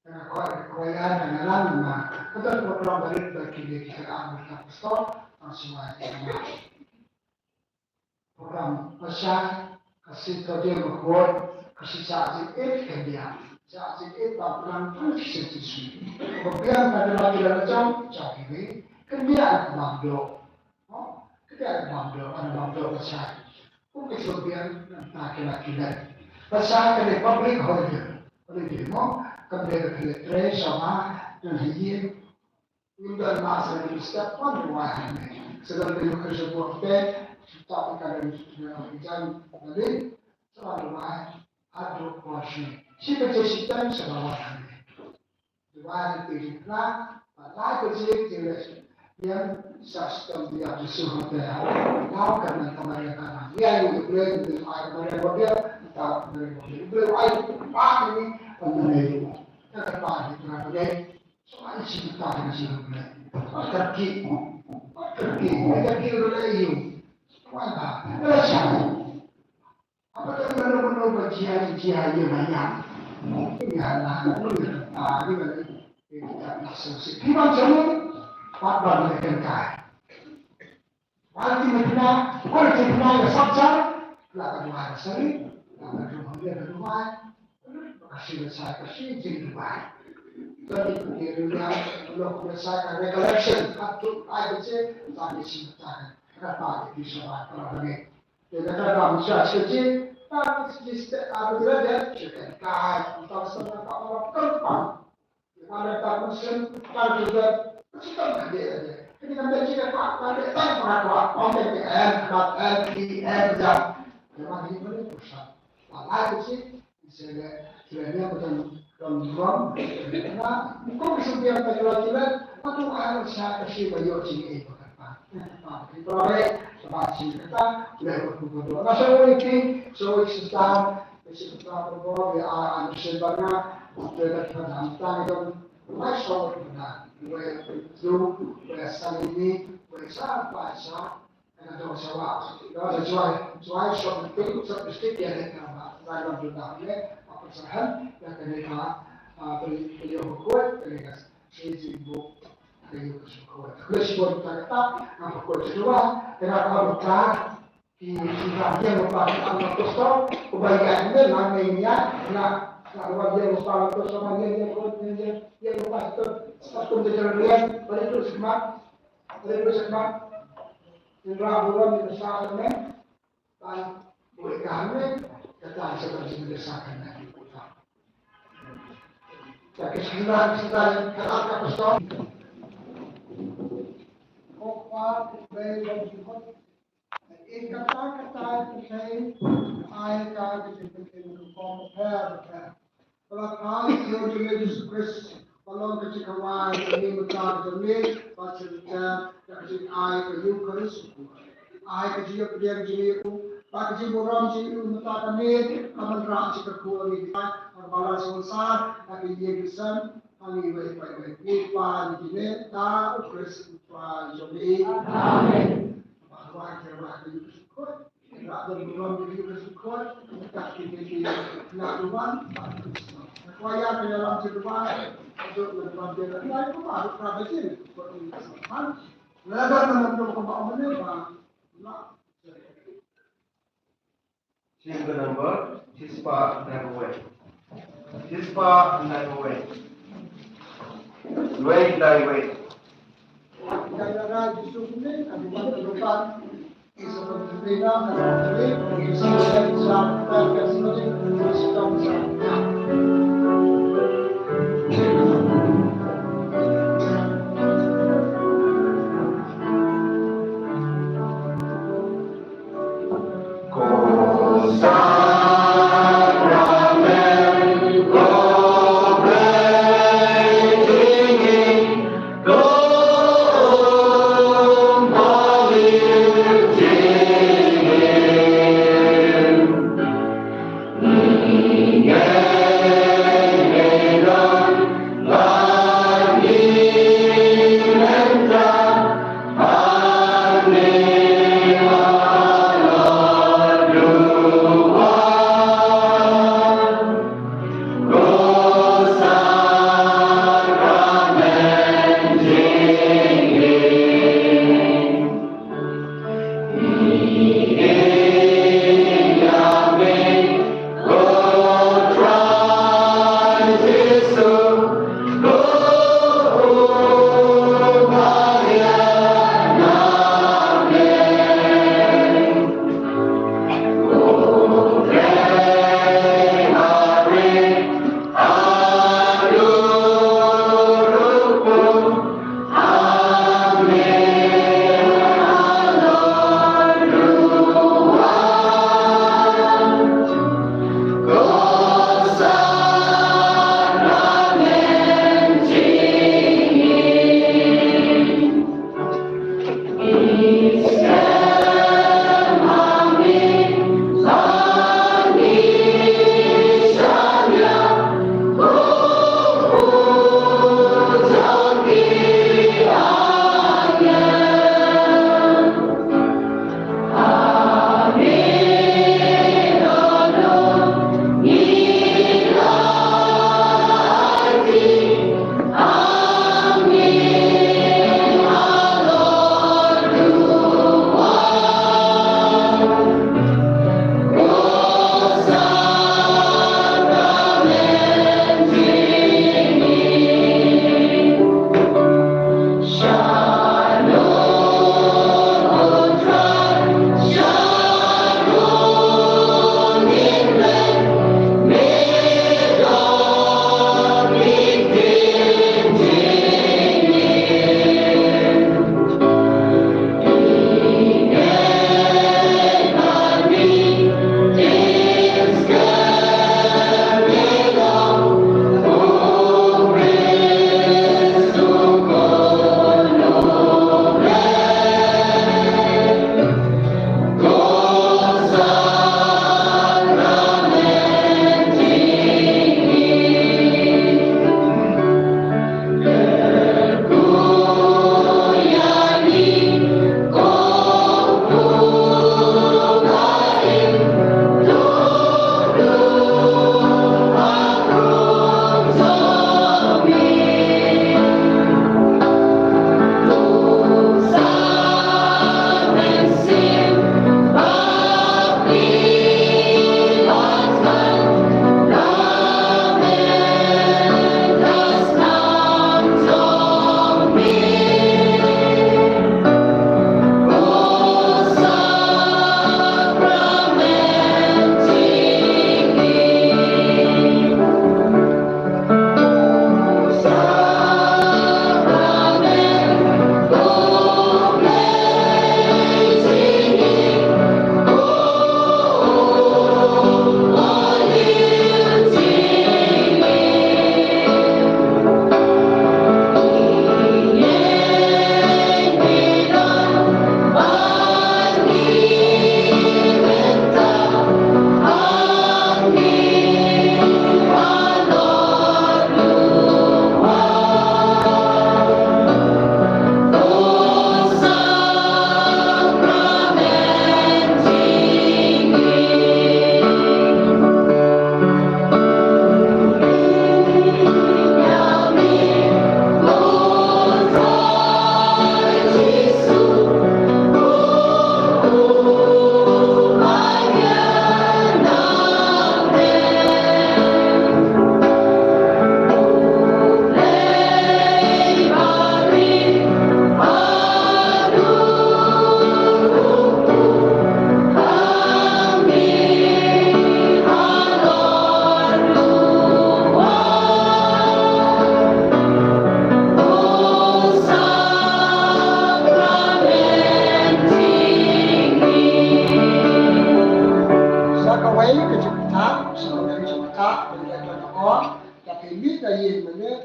Ka na koi, koi ya, ka na lang na. Ka long ka program ka rit ba ki ne ki ka am ka pastor, ang suwai ka na. Program pyrshah ka shisha ka jingmyntoi, ka shisha jingit ka biang. Shisha jingit ba program pun shisha jingit. Ba biang ka dei ba ki la jong, jong ki bi. Ka biang ka bam do. Oh, ka biang ka bam do, ka bam do pyrshah. Pun ka shisha biang, ka biang ka biang. Pyrshah ka dei public holiday. Holiday mo, ka dei ka dei tre, shama, dan hayin. Ngim don ma sa ngim step wan ruwai hangne. Sa don ka yuk ka jabok te, sa ta ka don ki jan bali, sa wan ruwai, haduh por shi. Shi ka je shi tan sa wan ruwai hangne. Ruwai te jingkna, ba lai ka je te le. Yan sa stem dia Jisu hote. Nau ka nan ka Maria ka nan. Ya yu ble yu ai ka Maria ko dia, ta ka Maria ko dia. Ble ai pa ni ka Maria ko. Ta ka pa ni ka Maria. Shuwa i shi ta ka shi ruh le. Wat kyrkieh. Wat kyrkieh. Wat kyrkieh ruh le ïa u. Shuwa ba. Lada sha. Haba tang mano mano ba jia jia ïa ma ïa. Ïa la, ïa la, ïa la. Ïa la, la, so si. Ki ban jamu. Wat ban le kan kai. Wan ti me pina, wan ti pina ïa sap sap. La ka duwai sari. Ba ka jong hangne ka duwai. Ba ka shim sa ka shi jingduwai. Ka ni ka ni ruya lo ka sa ka recollection. Ka tu ai ka che ta ni shim ta ka. Ka pa ki sa ba ka ba ni. Te ka ta ba mu sa shi ji. Ta ni shi ste a bu la de shi ka ka. Ta sa ka ba ka pa. Kata kata ka ai ka ka jingpynkhih ka kong ka pher ka pher. Ba la phai ïa u Jisu Khrist ba long ka jingkawei ka ni mynta ka jong ngi ba shisha ka jingai ka Eukharist. Ai ka jingïapdiang jong ngi u ba ka jingburom jong ngi u mynta ka ni ka man rah jingkyrkhu ngi ki ba la sungsar ka ki ïing ki sem. Haleluya, haleluya. Ngi pan ïa kine da u Khrist u Trai jong ngi. Amen. Ba rwai ki rwai ki Khrist u Khot. Ba don burom ki Khrist u Khot. Ka ki ki ki na duwan. Ka kwaya ki dalam ki duwan. Ka jok na duwan ki duwan. Ka ba ka ba jin. Ko ni ka sa. Lada ka nam ko ba ne ba. Na. Shin ka number, shispah hynriew wei. Shispah hynriew wei. Wei dai wei.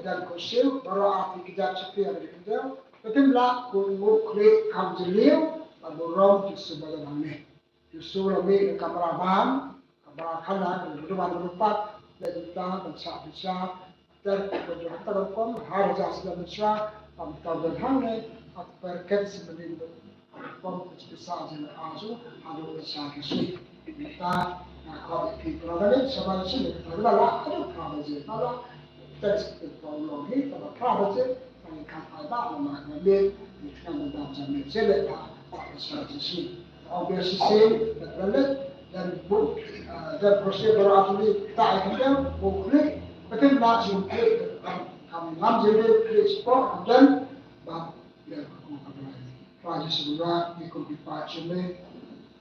Jan ko siew, baroh artylli ki jait shakri ha ka dei khyndew. Ka tim lah ko nguh khlieh kham jylliew, bad burom ki su ba jan hangne. Ki su la mih na kamra bam, kamra khana, ka dei ban rupat, leh juta, ban shah bishar, ter ko jong hangta rukom, har hajar snem mynshuwa, bam tau ban hangne, ha per ket snem rukom, ka jingpisa jong ka asu, haduh ka shah ka sui. Mynta, nga khot ïa phi, para bangeit, sha ban shu ïa ka para bangeit, haduh para bangeit, para Thanks to the Lord, he, para bangeit, tang ïa ka phai ba, ma ma ka miet, ïa ka nang ba jam miet, sha leh ba, ba ka sha Jisu. Ong biang shisien, da ka leh, dan bu, ah, dan proses baroh artylli, ta ïa ka dan, bu klik, ka tim lah shu klik, kam, kam ngam jingklik, klik spot, dan, ba, ïa ka ku ka Blei. Kpa Jisu ba ngi kum ki paid jong me.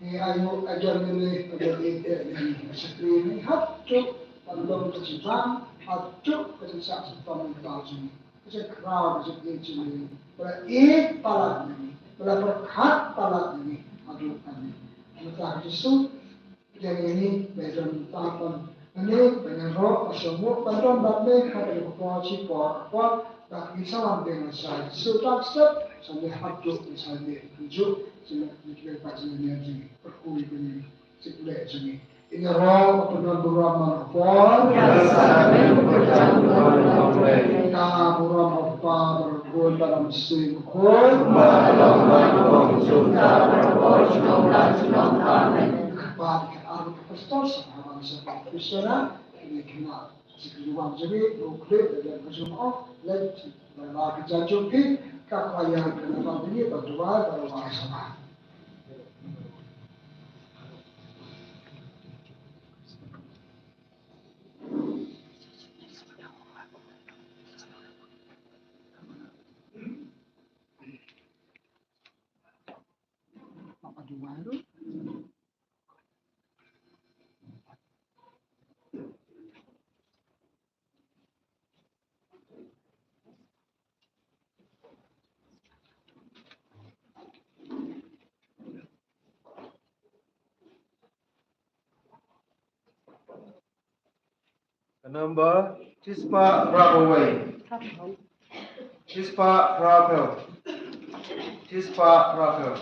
Ngi ayu ajar me ne ajar me te ne shakri ne haduh ban long ka jingpang, haduh ka jingshah jingpang ka jong me. Ka jingkhraw ka jingïeit jong me. Ba la ïeit palat ïa ngi, ba la pyrkhat palat ïa ngi haduh kane. Mynta ka Jisu, ïa ngi, ba don ta pan, ane, ba ngi ïaroh, ba sngewbha, ba don bad me, ha ka por, shi por, por, ba ngi sa wan bad ngi sa, so tak step, sa ngi haduh, ngi sa ngi, ngi ju, sila, ngi kira pa sila ngi ngi, perkui ba ngi, sila jong ngi. Ïa ngi ïaroh, ba pynban burom man ka por. Ka burom ha Kpa, bad ha Khun, bad ha Mynsiem Bakhuid. Amen. Ka kyrpad ka ar ka Apostol, sa ha ban sa ka Kristana, kine kine, sa ka Yuan jong ngi, ruh klik, da ka jong o, leh, da la ka jong jong phi, ka kwaya ka na ba ngi, ba duwai, ba duwai sa ba. Ka number shispah phra wei. Shispah phra phew. Shispah phra phew.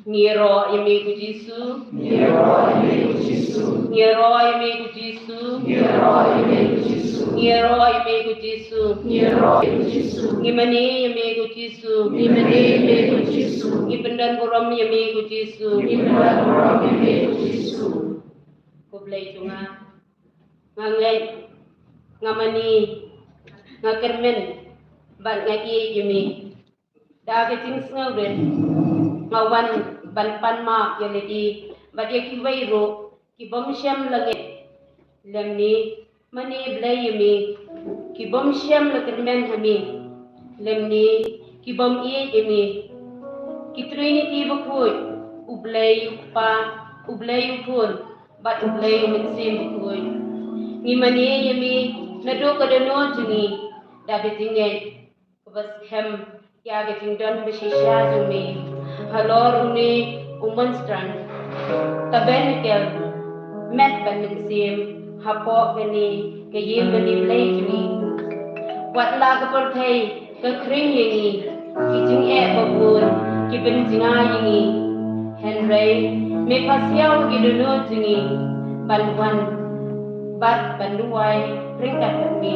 Ngi ïaroh ïa me ko Jisu. Ngi ïaroh ïa me ko Jisu. Ngi ïaroh ïa me ko Jisu. Ngi ïaroh ïa me ko Jisu. Ngi ïaroh ïa me ko Jisu. Ngi ïaroh ïa me ko Jisu. Ngi mane ïa me ko Jisu. Ngi mane ïa me ko Jisu. Ngi pyndonburom ïa me ko Jisu. Ngi pyndonburom ïa me ko Jisu. Ko Blei jong nga. Nga ngeit, nga mane, nga kyrmen, bad nga ïeit ïa me. Da ka jingsngewrit nga wan ban pan map ïa lade bad ïa kiwei ruh ki bym shym la ngeit. Lymne mane Blei ïa me, ki bym shym la kyrmen ha me. Lymne ki bym ïeit ïa me. Ki Trinity bakhuid, U Blei U Kpa, U Blei U Khun, bad U Blei U Mynsiem Bakhuid. Ngi mane ïa me naduh ka dohnud jong ngi da ka jingngeit kaba skhem ïa ka jingdon bashisha jong me halor une u monstrance tabernacle met bad mynsiem hapoh kane ka ïing mane Blei jong ngi. Wat la ka pyrthei ka khring ïa ngi, ki jingeh babun ki pynjngai ïa ngi. Hynrei me pasiaw ki dohnud jong ngi ban wan bad ban duwai ryngkat bad me.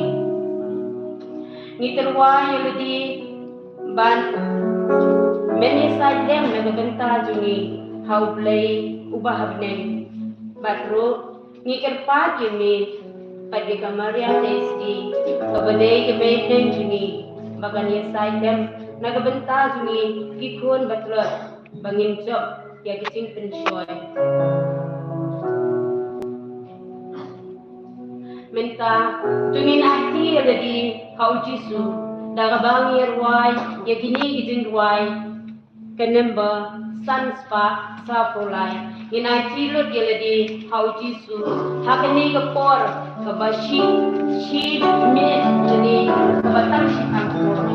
Ngi tyrwa ïa lade ban men ïasaid lem na ka bynta jong ngi ha U Blei uba ha bneng. Bad ruh ngi kyrpad ïa me bad ïa ka Maria Theisotti kaba dei ka mei bneng jong ngi, ba kan ïasaid lem na ka bynta jong ngi ki khun ba tlot, ba ngin jop ïa ka jingpynshoi. Mynta to ngin aiti ïa lade ha U Jisu da kaba ngi rwai ïa kine ki jingrwai. Ka number san spah sawphew lai. Ngin aiti lut ïa lade ha U Jisu ha kane ka por kaba shi, shi minit kane kaba tang shi angkor.